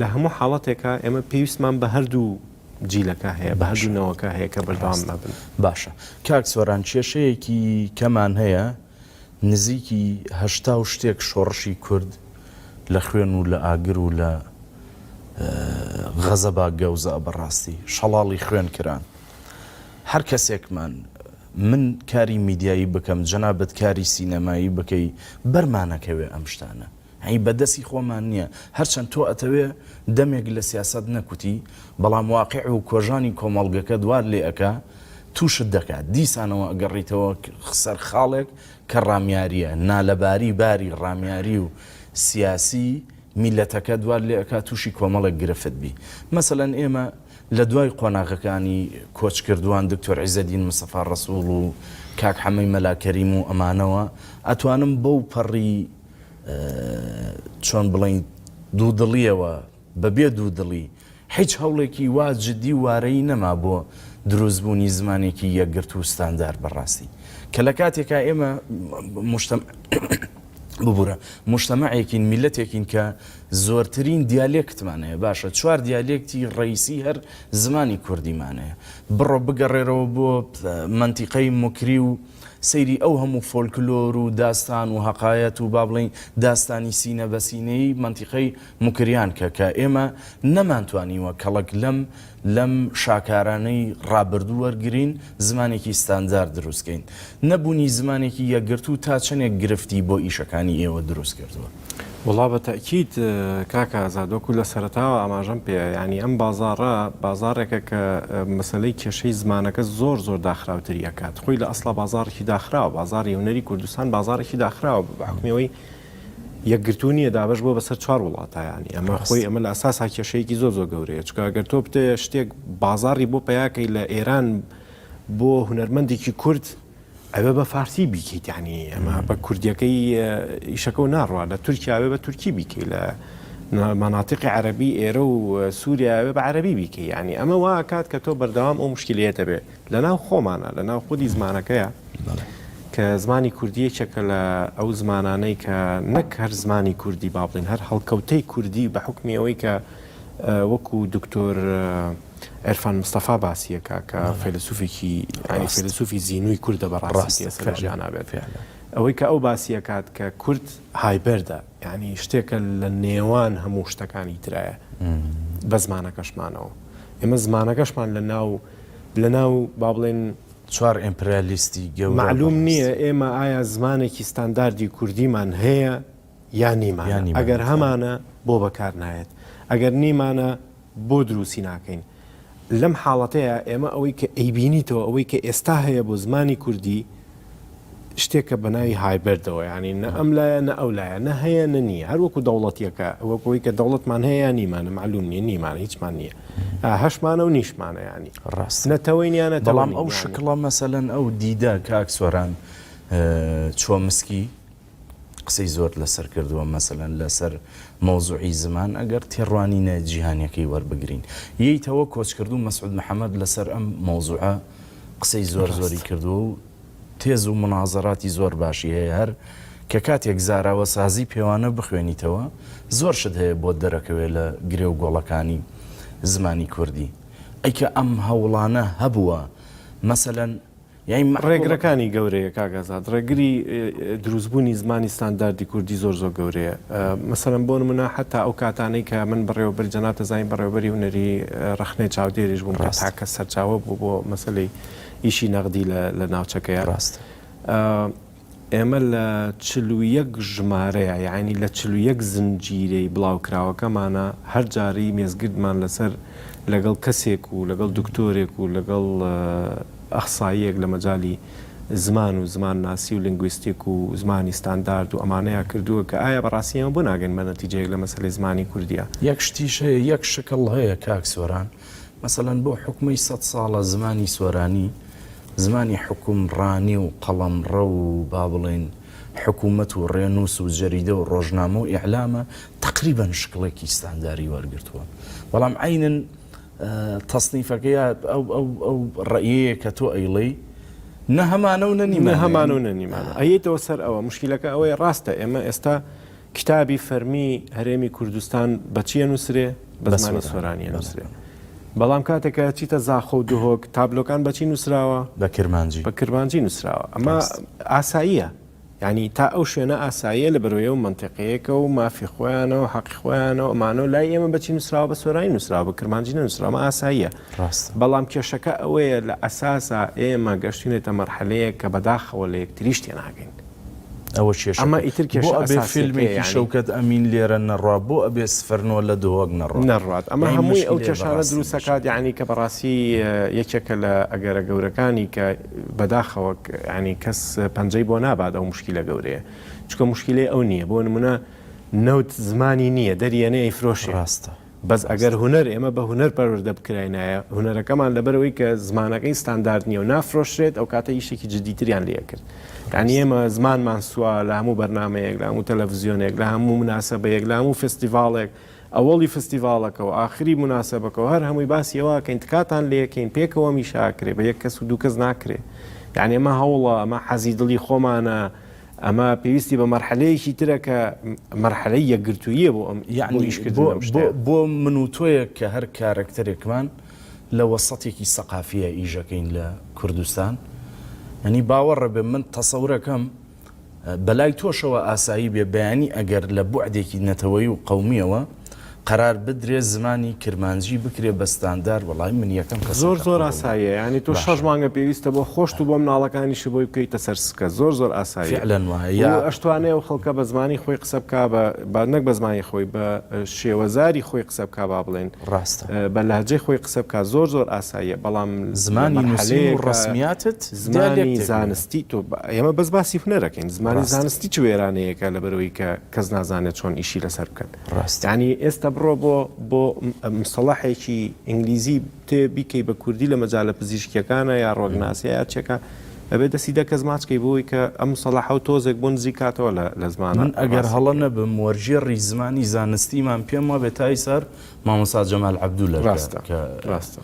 لە هەموو حاڵەتێکا ئێمە پێویستمان بە هەردوو جیلەکە هەیە بە هەردوو نەوەکە هەیە کە بەردەوام نەبن. باشە کاک سۆران کێشەیەکی کەمان هەیە نزیکی 80 و شتێک شۆڕشی کورد لە خوێن و لە ئاگر و لە غەزەبا گەوزا بەڕاستی شەڵاڵی خوێن کران هەر کەسێکمان من کاری میدیایی بکەم جەنابت کاری سینەمایی بکەی بەرمانەکەوێ ئەم شتانە هەی بە دەسی خۆمان نیە هەرچەند تۆ ئەتەوێ دەمێک لە سیاسەت نەکوتی بەڵام واقیع و کۆژانی کۆمەڵگەکەت وات لێ ئەکا توشت دەکا دیسانەوە ئەگەڕیتەوە سەر خاڵێک کە ڕامیاریە نالەباری باری ڕامیاری و سیاسی میلەتەکەت وات لێ ئەکا توشی کۆمەڵێک گرفت بی مەسەلەن ئێمە لە دوای قۆناغەکانی کۆچکردووان دکتۆر عیزەدین مستەفا ڕەسوڵ و کاک حەمەی مەلا کەریم و ئەمانەوە ئەتوانم بەو پەڕی چۆن بڵێین دوودڵیەوە بە بێ دوودڵی هیچ هەوڵێکی وا جدی و وارەیی نەما بۆ دروستبوونی زمانێکی یەکگرتوو و ستاندارد بەڕاستی کە لە کاتێکا ئێمە مجتمع ببورە مجتمعێکین میلەتێکین کە زۆرترین دیالێکتمان هەیە باشە چوار دیالێکتی ڕئیسی هەر زمانی کوردیمان هەیە بڕۆ بگەڕێرەوە بۆ مەنتیقەی موکری و سەیری ئەو هەموو فۆلکلۆر و داستان و هەقایەت و با بڵێین داستانی سینە بە سینەی مەنتیقەی موکریان کە کە ئێمە نەمانتوانیوە کەڵک لەم لەم شاکارانەی ڕابردوو وەرگرین زمانێکی ستاندارد دروست کەین. نەبوونی زمانێکی یەکگرتوو تا چەنێک گرفتی بۆ ئیشەکانی ئێوە دروست کردووە؟ وەڵا بە تەئکید کاک ئازاد وەکو لە سەرەتاوە ئاماژەم پێ یانی ئەم بازاڕە بازاڕێکە کە مەسەلەی کێشەی زمانەکە زۆر زۆر داخراوتری ئەکات خۆی لە ئەسڵا بازاڕێکی داخراوە بازاڕی هونەری کوردستان بازاڕێکی داخراوە بە حوکمی ئەوەی یەکگرتوو نییە دابەش بووە بەسەر چوار وڵاتا یانی ئەمە خۆی ئەمە لە ئەساسا کێشەیەکی زۆر زۆر گەورەیە چونکە ئەگەر تۆ بتەوێ شتێک بازاڕی بۆ پەیاکەی لە ئێران بۆ هونەرمەندێکی کورد ئەوێ بە فارسی بیکەیت یانی ئەمە بە کوردیەکەی ئیشەکە و ناڕوا لە تورکیا ئەوێ بە تورکی بیکەی لە مەناتیقی عەرەبی ئێرە و سووریا ئەوێ بە عەرەبی بیکەی یانی ئەمە وا کات کە تۆ بەردەوام ئەو مشکلەیە دەبێ لە ناو خۆمانە لە ناو خودی زمانەکەیە کە زمانی کوردی یەکێکە لە ئەو زمانانەی کە نەک هەر زمانی کوردی با بڵێن هەر هەڵکەوتەی کوردی بە حکمی ئەوەی کە وەکو دکتۆر عرفان مستەفا باسیەکە کە فەیلسوفێکی ینی فەیلسوفی زینووی کوردە بەڕاستی ئێستا لە ژیانا بێت ئەوەی کە ئەو باسیەکات کە کورد hybrid ە یعنی شتێکە لە نێوان هەموو شتەکانی ترایە بە زمانەکەشمانەوە ئێمە زمانەکەشمان لە ناو لە ناو با بڵێن چوار ئیمپریالیستی گەورە مەعلوم نییە ئێمە ئایا زمانێکی ستانداردی کوردیمان هەیە یا نیمانە ئەگەر هەمانە بۆ بەکار نایەت ئەگەر نیمانە بۆ دروستی ناکەین؟ لەم حاڵەتەیا ئێمە ئەوەی کە ئەیبینیتەوە ئەوەی کە ئێستا هەیە بۆ زمانی کوردی شتێکە بە ناوی hybrid ەوە یانی نە ئەم لایە نە ئەو لایە نە هەیە نە نییە هەر وەکو دەوڵەتیەکە وەکو ئەوەی کە دەوڵەتمان هەیە یا نیمانە مەعلوم نییە نیمانە هیچمان نییە هەشمانە و نیشمانە یانی ڕاست نەتەوەین یا نەتەوە بەڵام ئەو شکڵە مەسەلەن ئەو دیدە کاک سۆران چۆمسکی قسەی زۆرت لەسەر کردووە مەسەلەن لەسەر مەوزوعی زمان ئەگەر تێڕوانینە جیهانیەکەی وەربگرین یەیتەوە کۆچکردوو مەسعود محەمەد لەسەر ئەم مەوزوعە قسەی زۆر زۆری کردووە و تێز و منازەراتی زۆر باشی هەیە هەر کە کاتێک زاراوەسازی پێوانە بخوێنیتەوە زۆر شت هەیە بۆت دەرەکەوێت لە گرێ و گۆڵەکانی زمانی کوردی ئەی کە ئەم هەوڵانە هەبووە مەسەلەن ڕێگرەکانی گەورەیە کاک ئازاد، ڕێگری دروستبوونی زمانی ستانداردی کوردی زۆر زۆر گەورەیە. مەسەلەن بۆ نمونە حەتا ئەو کاتانەی کە من بەڕێوەبەری جەنابت دەزانی بەڕێوەبەری هونەری ڕەخنەی چاودێریش بووم کە تاکە سەرچاوە بوو بۆ مەسەلەی ئیشی نەغدی لە ناوچەکەیا. ئێمە لە 41 ژمارەیا یانی لە 41 زنجیرەی بڵاوکراوەکەمانا هەر جارەی مێزگردمان لەسەر لەگەڵ کەسێک و لەگەڵ دکتۆرێک و لەگەڵ ئەخساییەک لە مەجالی زمان و زمانناسی و لینگویستیک و زمانی ستاندارد و ئەمانەیا کردووە کە ئایا بەڕاستی ئێمە بۆ ناگەین بە نەتیجەیەک لە مەسەلەی زمانی کوردیا؟ یەک شتیش هەیە، یەک شکڵ هەیە کاک سۆران، مەسەلەن بۆ حوکمەی سەد ساڵە زمانی سۆرانی زمانی حوکمڕانی و قەڵەمڕەو و با بڵێین. حکوومەت و ڕێنووس و جەریدە و ڕۆژنامە و ئیعلامە تەقریبەن شکڵێکی ستانداری وەرگرتووە بەڵام عەینەن تەسنیفەکە یا ئەو ئەو ئەو ڕەئیەیە کە تۆ ئەیڵێی نە هەمانە و نە نیمانە. نە هەمانە و نە نیمانە. ئەیەیتەوە سەر ئەوە موشکیلەکە ئەوەیە ڕاستە ئێمە ئێستا کتابی فەرمی هەرێمی کوردستان بە چی ئەنووسرێ؟ بە زمانی سۆرانی ئەنووسرێ. بەڵام کاتێک کە ئەچیتە زاخۆ و دهۆک تابلۆکان بە چی نووسراوە؟ بە کرمانجی. بە کرمانجی نووسراوە. ئەمە ئاساییە. یانی تا ئەو شوێنە ئاساییە لە بەرۆیە و مەنتیقەیەکە و مافی خۆیانە و حەقی خۆیانە و ئەمانە و لای ئێمە بە چی نووسراوە؟ بە سۆرانی نووسراوە، بە کرمانجی نەنووسراوە. ئەمە ئاساییە. ڕاستە. بەڵام کێشەکە ئەوەیە لە ئەساسا ئێمە گەشتوینەتە مەرحەلەیەک کە بەداخەوە لە یەکتریش تێناگەین. ئەوە کێشەکە. ئەمە ئیتر بۆ کێشە ئەبێ ئەساسیەکەیە فیلمێکی یانی. شەوکەت ئەمین لێرە نەڕوا؟ بۆ ئەبێ سفرنۆ لە دهۆک نەڕوات؟ نەڕوات. ئەمە یانی هەمووی ئەو مشکیلەیە کێشانە بەڕاستی دروست ئەکات مشکیلە. یانی کە بەڕاستی یەکێکە لە ئەگەرە گەورەکانی کە بەداخەوە یانی کەس پەنجەی بۆ نابات ئەو مشکیلە گەورەیە. چونکە مشکیلەی ئەو نییە. بۆ نموونە نەوت زمانی نییە دەریەنێ ئەیفرۆشێ. ڕاستە. بەس ئەگەر هونەر ئێمە بە هونەر پەروەردە بکراینایە هونەرەکەمان لەبەرئەوەی کە زمانەکەی ستاندارد نییە و نافرۆشرێت ئەوکاتە ئیشێکی جدیتریان لێ ئەکرد یانی ئێمە زمانمان سوا لە هەموو بەرنامەیەک لە هەموو تەلەڤزیۆنێک لە هەموو مناسەبەیەک لە هەموو فستیڤاڵێک ئەوەڵی فستیڤاڵەکە و ئاخری مناسەبەکە و هەر هەمووی باسی ئەوە ئەکەین تکاتان لێ ئەکەین پێکەوە ئەم ئیشە ئەکرێ بە یەک کەس و دوو کەس ناکرێ یانی ئەمە هەوڵە ئەمە حەزی دڵی خۆمانە ئەمە پێویستی بە مەرحەلەیەکی ترە کە مەرحەلەی یەکگرتووییە بۆ ئەم بۆ یەعنی ئیشکردن بۆ لەم بۆ شتەیە. بۆ من و تۆیەک کە هەر کارەکتەرێکمان لە وەسەتێکی سەقافییە ئیشەکەین لە کوردستان یەعنی باوەڕە بێ من تەسەورەکەم بەلای تۆشەوە ئاسایی بێ بەیانی ئەگەر لە بوعدێکی نەتەوەیی و قەومییەوە قەرار بدرێ زمانی کرمانجی بکرێ بە ستاندار وەڵای من یەکەم کەسم زۆر کە زۆر قبوڵ ئاساییە یانی تۆ شەش باشە. مانگە پێویستە بۆ خۆشت و بۆ مناڵەکانیشت بۆی بکەیتە سەر سکە زۆر زۆر ئاساییە فعلا وایە و یا ئەشتوانێ ئەو خەڵکە بە زمانی خۆی قسە بکا بە با نەک بە زمانی خۆی بە شێوەزاری خۆی قسە بکا با بڵێین ڕاستە. بە لەهجەی خۆی قسە بکا زۆر زۆر ئاساییە بەڵام لە زمانی نووسین و مەرحەلەیەکا ڕەسمیاتت زمانی دیالێکتێک نییە. زانستی تۆ ئێمە بەس باسی هونەرەکەین زمانی ڕاستە. زانستی چ وێرانەیەکە لەبەرئەوەی کە کەس نازانێت چۆن ئیشی لەسەر بکەن. ڕاستە. یانی ئێستا بڕۆ بۆ بۆ مستەڵەحێکی ئینگلیزی تێ بیکەی بە کوردی لە مەجالە پزیشکیەکانە یا ڕۆگناسیە یا چێکە ئەبێ دەستی دە کەس ماچ کەی بۆی کە ئەم مستەڵەحە و تۆزێک بۆ نزیک کاتەوە لە لە زمانە من ئەگەر هەڵە ڕاستەکەی. نەبم وەرگێڕی زمانی زانستیمان پێم وابێ تا ئیسار مامۆستا جەمال عەبدولە کە ڕاستە کە ڕاستە.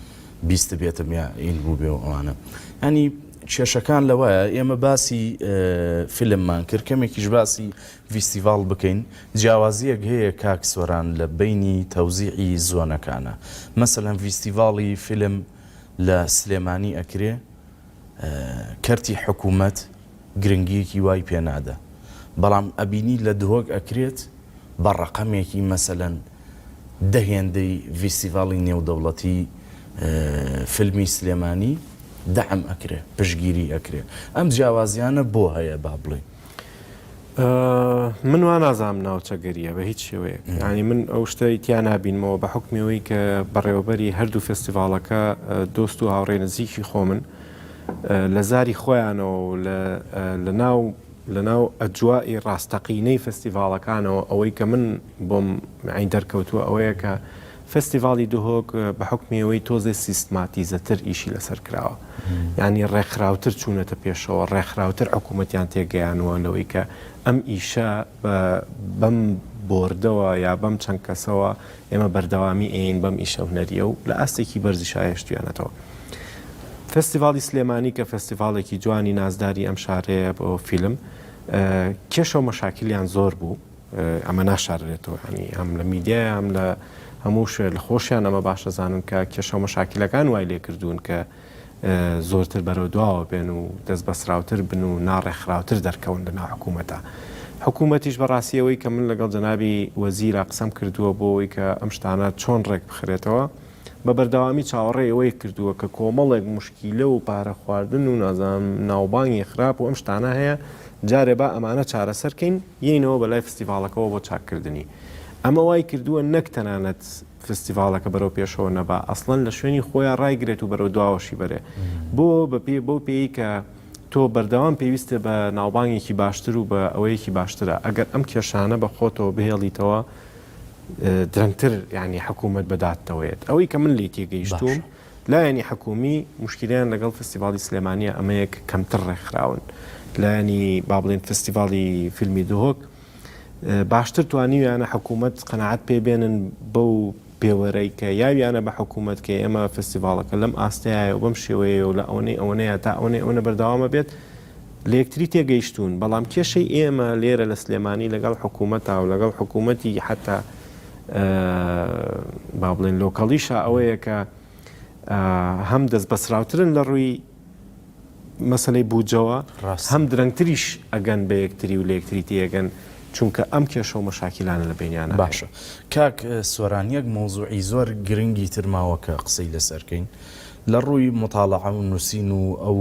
بیستبێتم یا ئین بووبێ و ئەوانە. یانی کێشەکان لەوایە ئێمە باسی فیلممان کرد کەمێکیش باسی ڤیستیڤاڵ بکەین جیاوازیەک هەیە کاک سۆران لە بەینی تەوزیعی زۆنەکانە مەسەلەن ڤیستیڤاڵی فیلم لە سلێمانی ئەکرێ کەرتی حکومەت گرنگیەکی وای پێ نادا بەڵام ئەبینی لە دهۆک ئەکرێت بە ڕەقەمێکی مەسەلەن دە هێندەی ڤیستیڤاڵی نێودەوڵەتی فیلمی سلێمانی دەعم ئەکرێ پشتگیری ئەکرێ ئەم جیاوازیانە بۆ هەیە با بڵێین؟ من وا نازانم ناوچەگەریە بە هیچ شێوەیەک ینی من ئەو شتەی تیا نابینمەوە بە حکمیەوەی کە بەڕێوەبەری هەردوو فستیڤاڵەکە دۆست و هاوڕێ نزیکی خۆمن لە زاری خۆیانەوە و لە ناو لە ناو ئەجوائی ڕاستەقینەی فستیڤاڵەکانەوە ئەوەی کە من بۆم عین دەرکەوتووە ئەوەیە کە فێستیڤاڵی دهۆک بە حوکمی ئەوەی تۆزێ سیستماتیزەتر ئیشی لەسەر کراوە یانی ڕێکخراوتر چوونەتە پێشەوە ڕێکخراوتر حکوومەتیان تێگەیانووە لەوەی کە ئەم ئیشە بەم بۆردەوە یا بەم چەند کەسەوە ئێمە بەردەوامی ئەین بەم ئیشە هونەریە و لە ئاستێکی بەرزیشا هێشتویانەتەوە. فێستیڤاڵی سلێمانی کە فێستیڤاڵێکی جوانی نازداری ئەم شارەیە بۆ فیلم کێشە و مەشاکلیان زۆر بوو ئەمە ناشاررێتەوە یانی هەم لە میدیایە هەم لە هەموو شوێ لە خۆشیان ئەمە باش دەزانن کە کێشە و مەشاکیلەکان وای لێ کردوون کە زۆرتر بەرەو دواوە بێن و دەست بەسراوتر بن و ناڕێکخراوتر دەرکەون لە ناو حکوومەتە. حکوومەتیش بەڕاستی ئەوەی کە من لەگەڵ جەنابی وەزیرا قسەم کردووە بۆ ئەوەی کە ئەم شتانە چۆن ڕێک بخرێتەوە بە بەردەوامی چاوەڕێی ئەوەی کردووە کە کۆمەڵێک موشکیلە و پارە خواردن و نازانم ناوبانگی خراپ و ئەم شتانە هەیە جارێ با ئەمانە چارەسەر کەین یەینەوە بەلای فستیڤاڵەکەوە بۆ چاککردنی. ئەمە وای کردووە نەک تەنانەت فستیڤاڵەکە بەرەو پێشەوە نەبا ئەسڵەن لە شوێنی خۆیا ڕایگرێت و بەرەو دواوەشی بەرێ. بۆ؟ بە پێ بەو پێیەی کە تۆ بەردەوام پێویستت بە ناوبانگێکی باشتر و بە ئەوەیەکی باشترە. ئەگەر ئەم کێشانە بە خۆتەوە بهێڵیتەوە درەنگتر یانی حکوومەت بە دادتەوە یەت. ئەوەی کە من لێی تێگەیشتووم باشە. لایەنی حکوومی موشکیلەیان لەگەڵ فستیڤاڵی سلێمانییە ئەمەیە کە کەمتر ڕێکخراون. لایەنی با بڵێین فستیڤاڵی فیلمی دهۆک باشتر توانیویانە حکوومەت قەناعەت پێ بێنن بەو پێوەرەی کە یاویانە بە حکوومەت کە ئێمە فستیڤاڵەکە لەم ئاستەیە و بەم شێوەیە و لە ئەوەنەی ئەوەنەیە تا ئەوەنەی ئەوەنە بەردەوامە بێت لە یەکتری تێگەیشتوون بەڵام کێشەی ئێمە لێرە لە سلێمانی لەگەڵ حکوومەتا و لەگەڵ حکوومەتی حتا با بڵێن لۆکەڵیشا ئەوەیە کە هەم دەست بەسراوترن لە ڕووی مەسەلەی بودجەوە هەم درەنگتریش ئەگەن بە یەکتری و لە یەکتری تێگەن چونکە ئەم کێشە و مەشاکیلانە لە بەینیانە هەیە. باشە کاک سۆران یەک مەوزوعی زۆر گرنگی تر ماوە کە قسەی لەسەر کەین لە ڕووی موتاڵەعە و نووسین و ئەو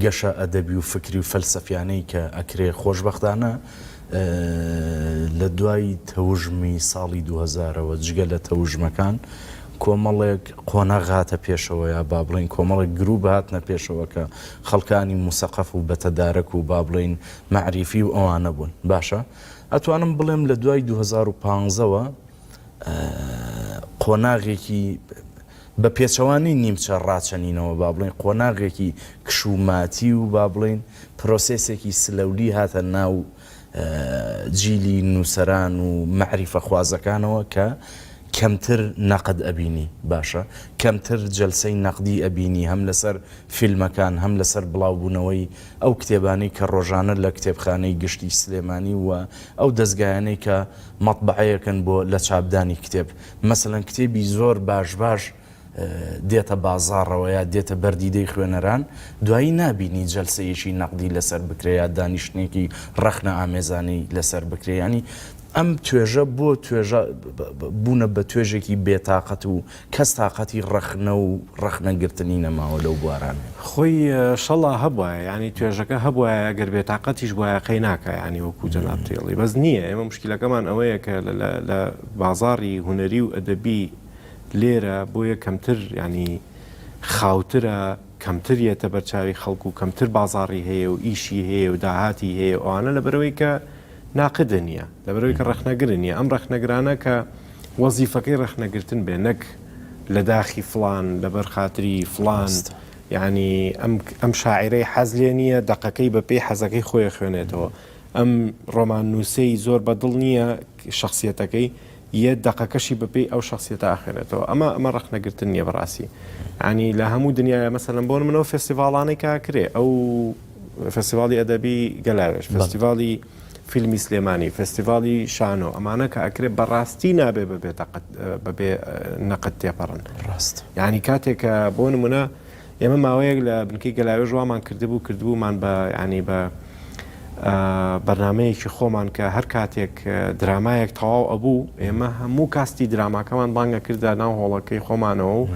گەشە ئەدەبی و فکری و فەلسەفیانەی کە ئەکرێ خۆشبەختانە لە دوای تەوژمی ساڵی دووهەزارەوە جگە لە تەوژمەکان کۆمەڵێک قۆناغ هاتە پێشەوە یا با بڵێین کۆمەڵێک گروپ هاتنە پێشەوە کە خەڵکانی موسەقەف و بەتەدارەک و با بڵێین مەعریفی و ئەوانە بوون باشە ئەتوانم بڵێم لە دوای 2015 وە قۆناغێکی بە پێچەوانەی نیمچە ڕاچەنینەوە با بڵێین قۆناغێکی کش و ماتی و با بڵێین پرۆسێسێکی slowly هاتە ناو جیلی نووسەران و مەعریفەخوازەکانەوە کە کەمتر نەقد ئەبینی باشە کەمتر جەلسەی نەقدی ئەبینی هەم لەسەر فیلمەکان هەم لەسەر بڵاوبوونەوەی ئەو کتێبانەی کە ڕۆژانە لە کتێبخانەی گشتی سلێمانی و ئەو دەزگایانەی کە مەتبەعەیەکن بۆ لە چاپدانی کتێب مەسەلەن کتێبی زۆر باش باش دێتە بازاڕەوە یا دێتە بەر دیدەی خوێنەران، دوایی نابینی جەلسەیەکی نەقدی لەسەر بکرێ یا دانیشتنێکی ڕەخنە ئامێزانەی لەسەر بکرێ. یانی ئەم توێژە بۆ توێژە بوونە بە توێژێکی بێتاقەت و کەس تاقەتی ڕەخنە و ڕەخنەگرتنی نەماوە لەو بوارانەیە. خۆی شەڵا هەبوایە یانی توێژەکە هەبوایە ئەگەر بێتاقەتیش بوایە قەی ناکا یانی وەکوو جەنابت ئەڵێی بەس نییە ئێمە موشکیلەکەمان ئەوەیە کە لە بازاڕی هونەری و ئەدەبی لێرە بۆیە کەمتر یانی خاوترە کەمتر یەتە بەرچاوی خەڵک و کەمتر بازاڕی هەیە و ئیشی هەیە و داهاتی هەیە و ئەوانە لەبەرئەوەی کە ناقد نییە لەبەرئەوەی کە ڕەخنەگر نییە ئەم ڕەخنەگرانە کە وەزیفەکەی ڕەخنەگرتن بێ نەک لە داخی فڵان لەبەر خاتری فڵان یانی ئەم ئەم شاعیرەی حەز لێ نییە دەقەکەی بەپێی حەزەکەی خۆی خوێنێتەوە ئەم ڕۆماننووسەی زۆر بەدڵ نییە شەخسیەتەکەی یە دەقەکەشی بەپێی ئەو شەخسیەتە ئەخوێنێتەوە ئەمە ئەمە ڕەخنەگرتن نییە بەڕاستی ینی لە هەموو دنیاە مەسەلەن بۆ منەوە فێستیڤاڵانەی کە کرێ ئەو فێستیڤاڵی ئەدەبی گەلاوێژ فێستیڤاڵی فیلمی سلێمانی فێستیڤاڵی شانۆ ئەمانە کە ئەکرێ بەڕاستی نابێ بەبێ بەبێ نەقد تێپەڕن ڕاست ینی کاتێک کە بۆ نمونە ئێمە ماوەیەک لە بنکەی گەلاوێژ وامان کردبوو، کردبوومان بە یانی بە بەرنامەیەکی خۆمان کە هەر کاتێک درامایەک تەواو ئەبوو ئێمە هەموو کاستی دراماکەمان بانگە کردە ناو هۆڵەکەی خۆمانەوە و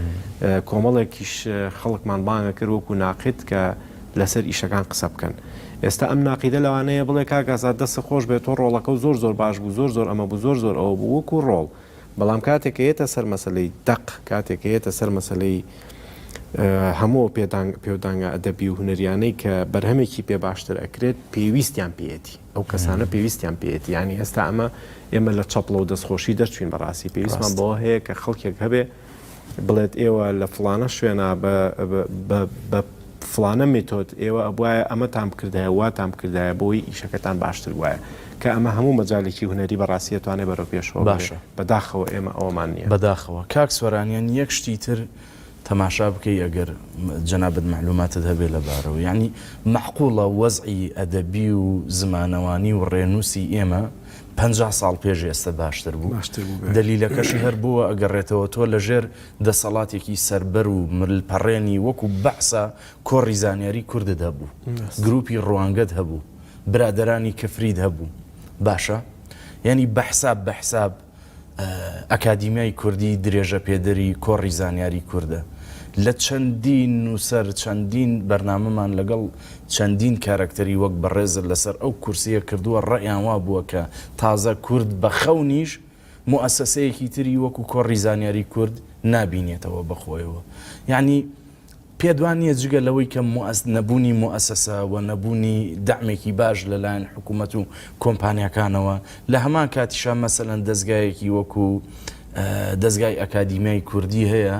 کۆمەڵێکیش خەڵکمان بانگە کرد وەکو ناقد کە لەسەر ئیشەکان قسە بکەن. ئێستا ئەم ناقیدە لەوانەیە بڵێ کاک ئازاد دەستت خۆش بێت تۆ ڕۆڵەکە و زۆر زۆر باش بوو زۆر زۆر ئەمە بوو زۆر زۆر ئەوە بوو وەکو ڕۆڵ بەڵام کاتێک کە یەتە سەر مەسەلەی دەق، کاتێک کە یەتە سەر مەسەلەی هەموو ئەو پێودانگە ئەدەبی و هونەریانەی کە بەرهەمێکی پێ باشتر ئەکرێت، پێویستیان پێیەتی. ئەو کەسانە پێویستیان پێیەتی. یانی ئێستا ئەمە ئێمە لە چەپڵە و دەستخۆشی دەرچووین بەڕاستی. پێویستمان بەوە هەیە کە خەڵکێک هەبێ بڵێت ئێوە لە فڵانە شوێنا بە فڵانە مێتۆد ئێوە ئەبوایە ئەمەتان بکردایە واتان بکردایە بۆی ئیشەکەتان باشتر بوایە کە ئەمە هەموو مەجالێکی هونەری بەڕاستی ئەتوانێ بەرەو پێشەوە بەرێ باشە. بەداخەوە ئێمە ئەوەمان نییە. بەداخەوە کاک سۆرانیان یەک شتی تر تەماشا بکەی ئەگەر جەنابت مەعلوماتت هەبێ لەبارەوە یانی مەعقوڵە وەزعی ئەدەبی و زمانەوانی و ڕێنووسی ئێمە 50 ساڵ پێش ئێستە باشتر بوو باشتر بوو بێ. دەلیلەکەشی هەر بۆوە ئەگەڕێتەوە تۆ لەژێر دەسەڵاتێکی سەربەر و ملپەڕێنی وەکو بەعسا کۆڕی زانیاری کوردت هەبوو، گروپی ڕوانگەت هەبوو، برادەرانی کفریت هەبوو، باشە یانی بەحساب بەحساب ئەکادیمیای کوردی درێژەپێدەری کۆڕی زانیاری کوردە. لە چەندین نووسەر چەندین بەرنامەمان لەگەڵ چەندین کارەکتەری وەک بەڕێزت لەسەر ئەو کورسییە کردووە ڕەئیان وابووە کە تازە کورد بە خەونیش موئەسەسەیەکی تری وەکو کۆڕی زانیاری کورد نابینێتەوە بە خۆیەوە. یەعنی پێت وا نییە جگە لەوەی کە نەبوونی موئەسەسە و نەبوونی دەعمێکی باش لە لایەن حکوومەت و کۆمپانیاکانەوە، لە هەمان کاتیشا مەسەلەن دەزگایەکی وەکو دەزگای ئەکادیمیای کوردی هەیە،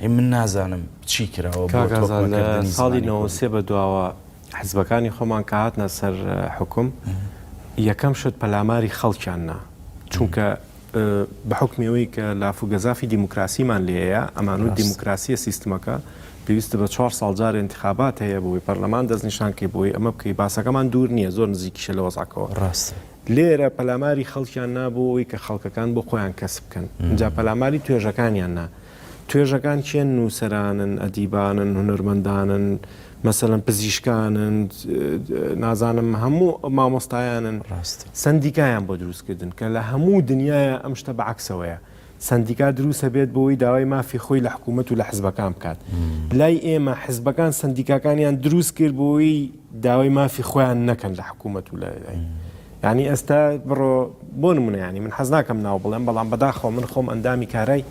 ئەی من نازانم چی کراوە بۆ کاک ئازاد لە تۆکمەکردنی ساڵی زمانی نەوە کوردی. سێ بە دواوە. حزبەکانی خۆمان کە هاتنە سەر حوکم یەکەم شت پەلاماری خەڵکیان نا چونکە بە حوکمی ئەوەی کە لاف و گەزافی دیموکراسیمان لێیە ئەمان و دیموکراسیە سیستمەکە پێویستە بە چوار ساڵ جار انتخابات هەیە بۆی پەرلەمان دەستنیشان کەی بۆی ئەمە بکەی باسەکەمان دوور نییە زۆر نزیکیشە لە وەزعەکەوە ڕاستە. لێرە پەلاماری خەڵکیان نا بۆ ئەوەی کە خەڵکەکان بۆ خۆیان کەسب بکەن ئینجا پەلاماری توێژەکانیان نا توێژەکان کێن نووسەرانن ئەدیبانن هونەرمەندانن مەسەلەن پزیشکانن نازانم هەموو مامۆستایانن ڕاستە. سەندیکایان بۆ دروست کردن کە لە هەموو دنیایا ئەم شتە بە عەکسەوەیە سەندیکا دروست ئەبێت بۆ ئەوەی داوای مافی خۆی لە حکوومەت و لە حزبەکان بکات لای ئێمە حزبەکان سەندیکاکانیان دروست کرد بۆ ئەوەی داوای مافی خۆیان نەکەن لە حکوومەت و لە یانی ئێستا بڕۆ بۆ نمونە ینی من حەز ناکەم ناو بڵێم بەڵام بەداخەوە من خۆم ئەندامی کارای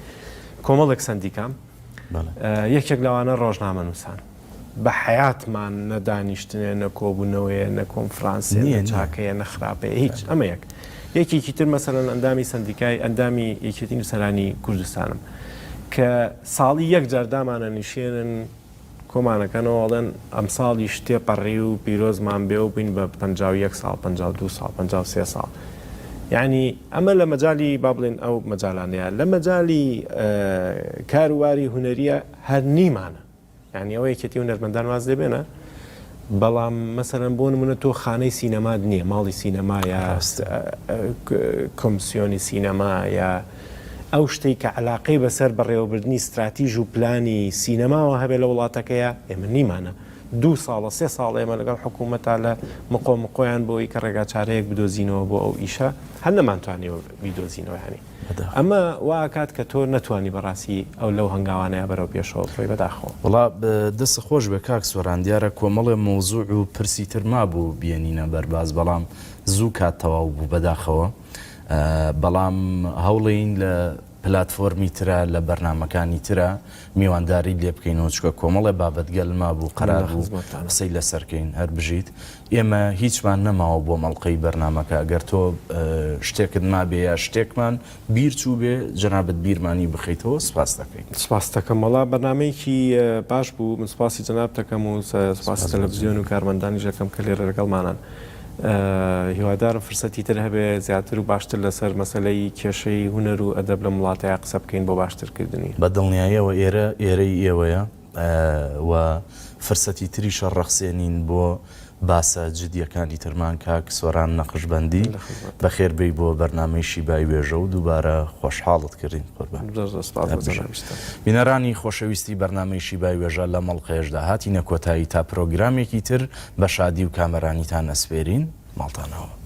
کۆمەڵێک سەندیکام یەکێک لەوانە ڕۆژنامەنووسان بە حەیاتمان نە دانیشتنێ نە کۆبوونەوەیە نە کۆنفرانسێ نە چاکەیە نە خراپەیە هیچ ئەمە یەک یەکێکی تر مەسەلەن ئەندامی سەندیکای ئەندامی یەکێتی نووسەرانی کوردستانم کە ساڵی یەک جار دامانە نیشێنن کۆمانەکەنەوە ئەڵێن ئەمساڵیش تێپەڕی و پیرۆزمان بێ و بووین بە 51 ساڵ 52 ساڵ 53 ساڵ یعنی ئەمە لە مەجالی با بڵێن ئەو مەجالانەیە لە مەجالی کاروباری هونەریە هەر نیمانە یانی ئەوە یەکێتی هونەرمەندان واز لێ بێنە بەڵام مەسەلەن بۆ نمونە تۆ خانەی سینەمات نییە ماڵی سینەما یا کۆمسیۆنی سینەما یا ئەو شتێک کە علاقەی بەسەر بەڕێوەبردنی ستراتیژ و پلانی سینەماوە هەبێ لە وڵاتەکەیە ئێمە نیمانە دوو ساڵە سێ ساڵ ئێمە لەگەڵ حکوومەتا لە مقۆ مقۆیان بۆی کە ڕێگا چارەیەک بدۆزینەوە بۆ ئەو ئیشە هەر نەمانتوانیوە بیدۆزینەوە هەنی ئەمە وا ئەکات کە تۆ نەتوانی بەڕاستی ئەو لەو هەنگاوانەیا بەرەو پێشەوە بڕۆی بەداخەوە. وەڵا دەستت خۆش بێ کاک سۆران دیارە کۆمەڵێ مەوزوع و پرسی تر مابوو بیەنینە بەر باس بەڵام زوو کات تەواو بوو بەداخەوە بەڵام هەوڵێین لە پلاتفۆرمی ترا لە بەرنامەکانی ترا میوانداریت لێ بکەینەوە چونکە کۆمەڵێ بابەتگەل مابوو قەرار بوو قسەی لەسەر کەین هەر بژیت. ئێمە هیچمان نەماوە بۆ مەڵقەی بەرنامەکە ئەگەر تۆ شتێکت مابێ یا شتێکمان بیر چووبێ جەنابت بیرمانی بخەیتەوە سپاست دەکەین. سپاست دەکەم وەڵا بەرنامەیەکی باش بوو من سپاسی جەنابت دەکەم و سپاسی تەلەفزیۆن و کارمەندانیش دەکەم کە لێرە لەگەڵمانان هیوادارم فرسەتی تر هەبێ زیاتر و باشتر لەسەر مەسەلەی کێشەی هونەر و ئەدەب لەم وڵاتەیا قسە بکەین بۆ باشترکردنی. بە دڵنیاییەوە ئێرە ئێرەی ئێوەیە. و فرسەتی تریشە ڕەخسێنین بۆ باسە جدیەکانی ترمان کاک سۆران نەقشبەندی بەخێر بێی بۆ بەرنامەی شیبای وێژە و دووبارە خۆشحاڵت کردین قوربان. زۆر زۆر سپاس بۆ جەنابیشتان. بینەرانی خۆشەویستی بەرنامەی شیبای وێژە لەم ئەڵقەیەشدا هاتینە کۆتایی تا پرۆگرامێکی تر بە شادی و کامەرانیتان ئەسپێرین ماڵتان ئاوا.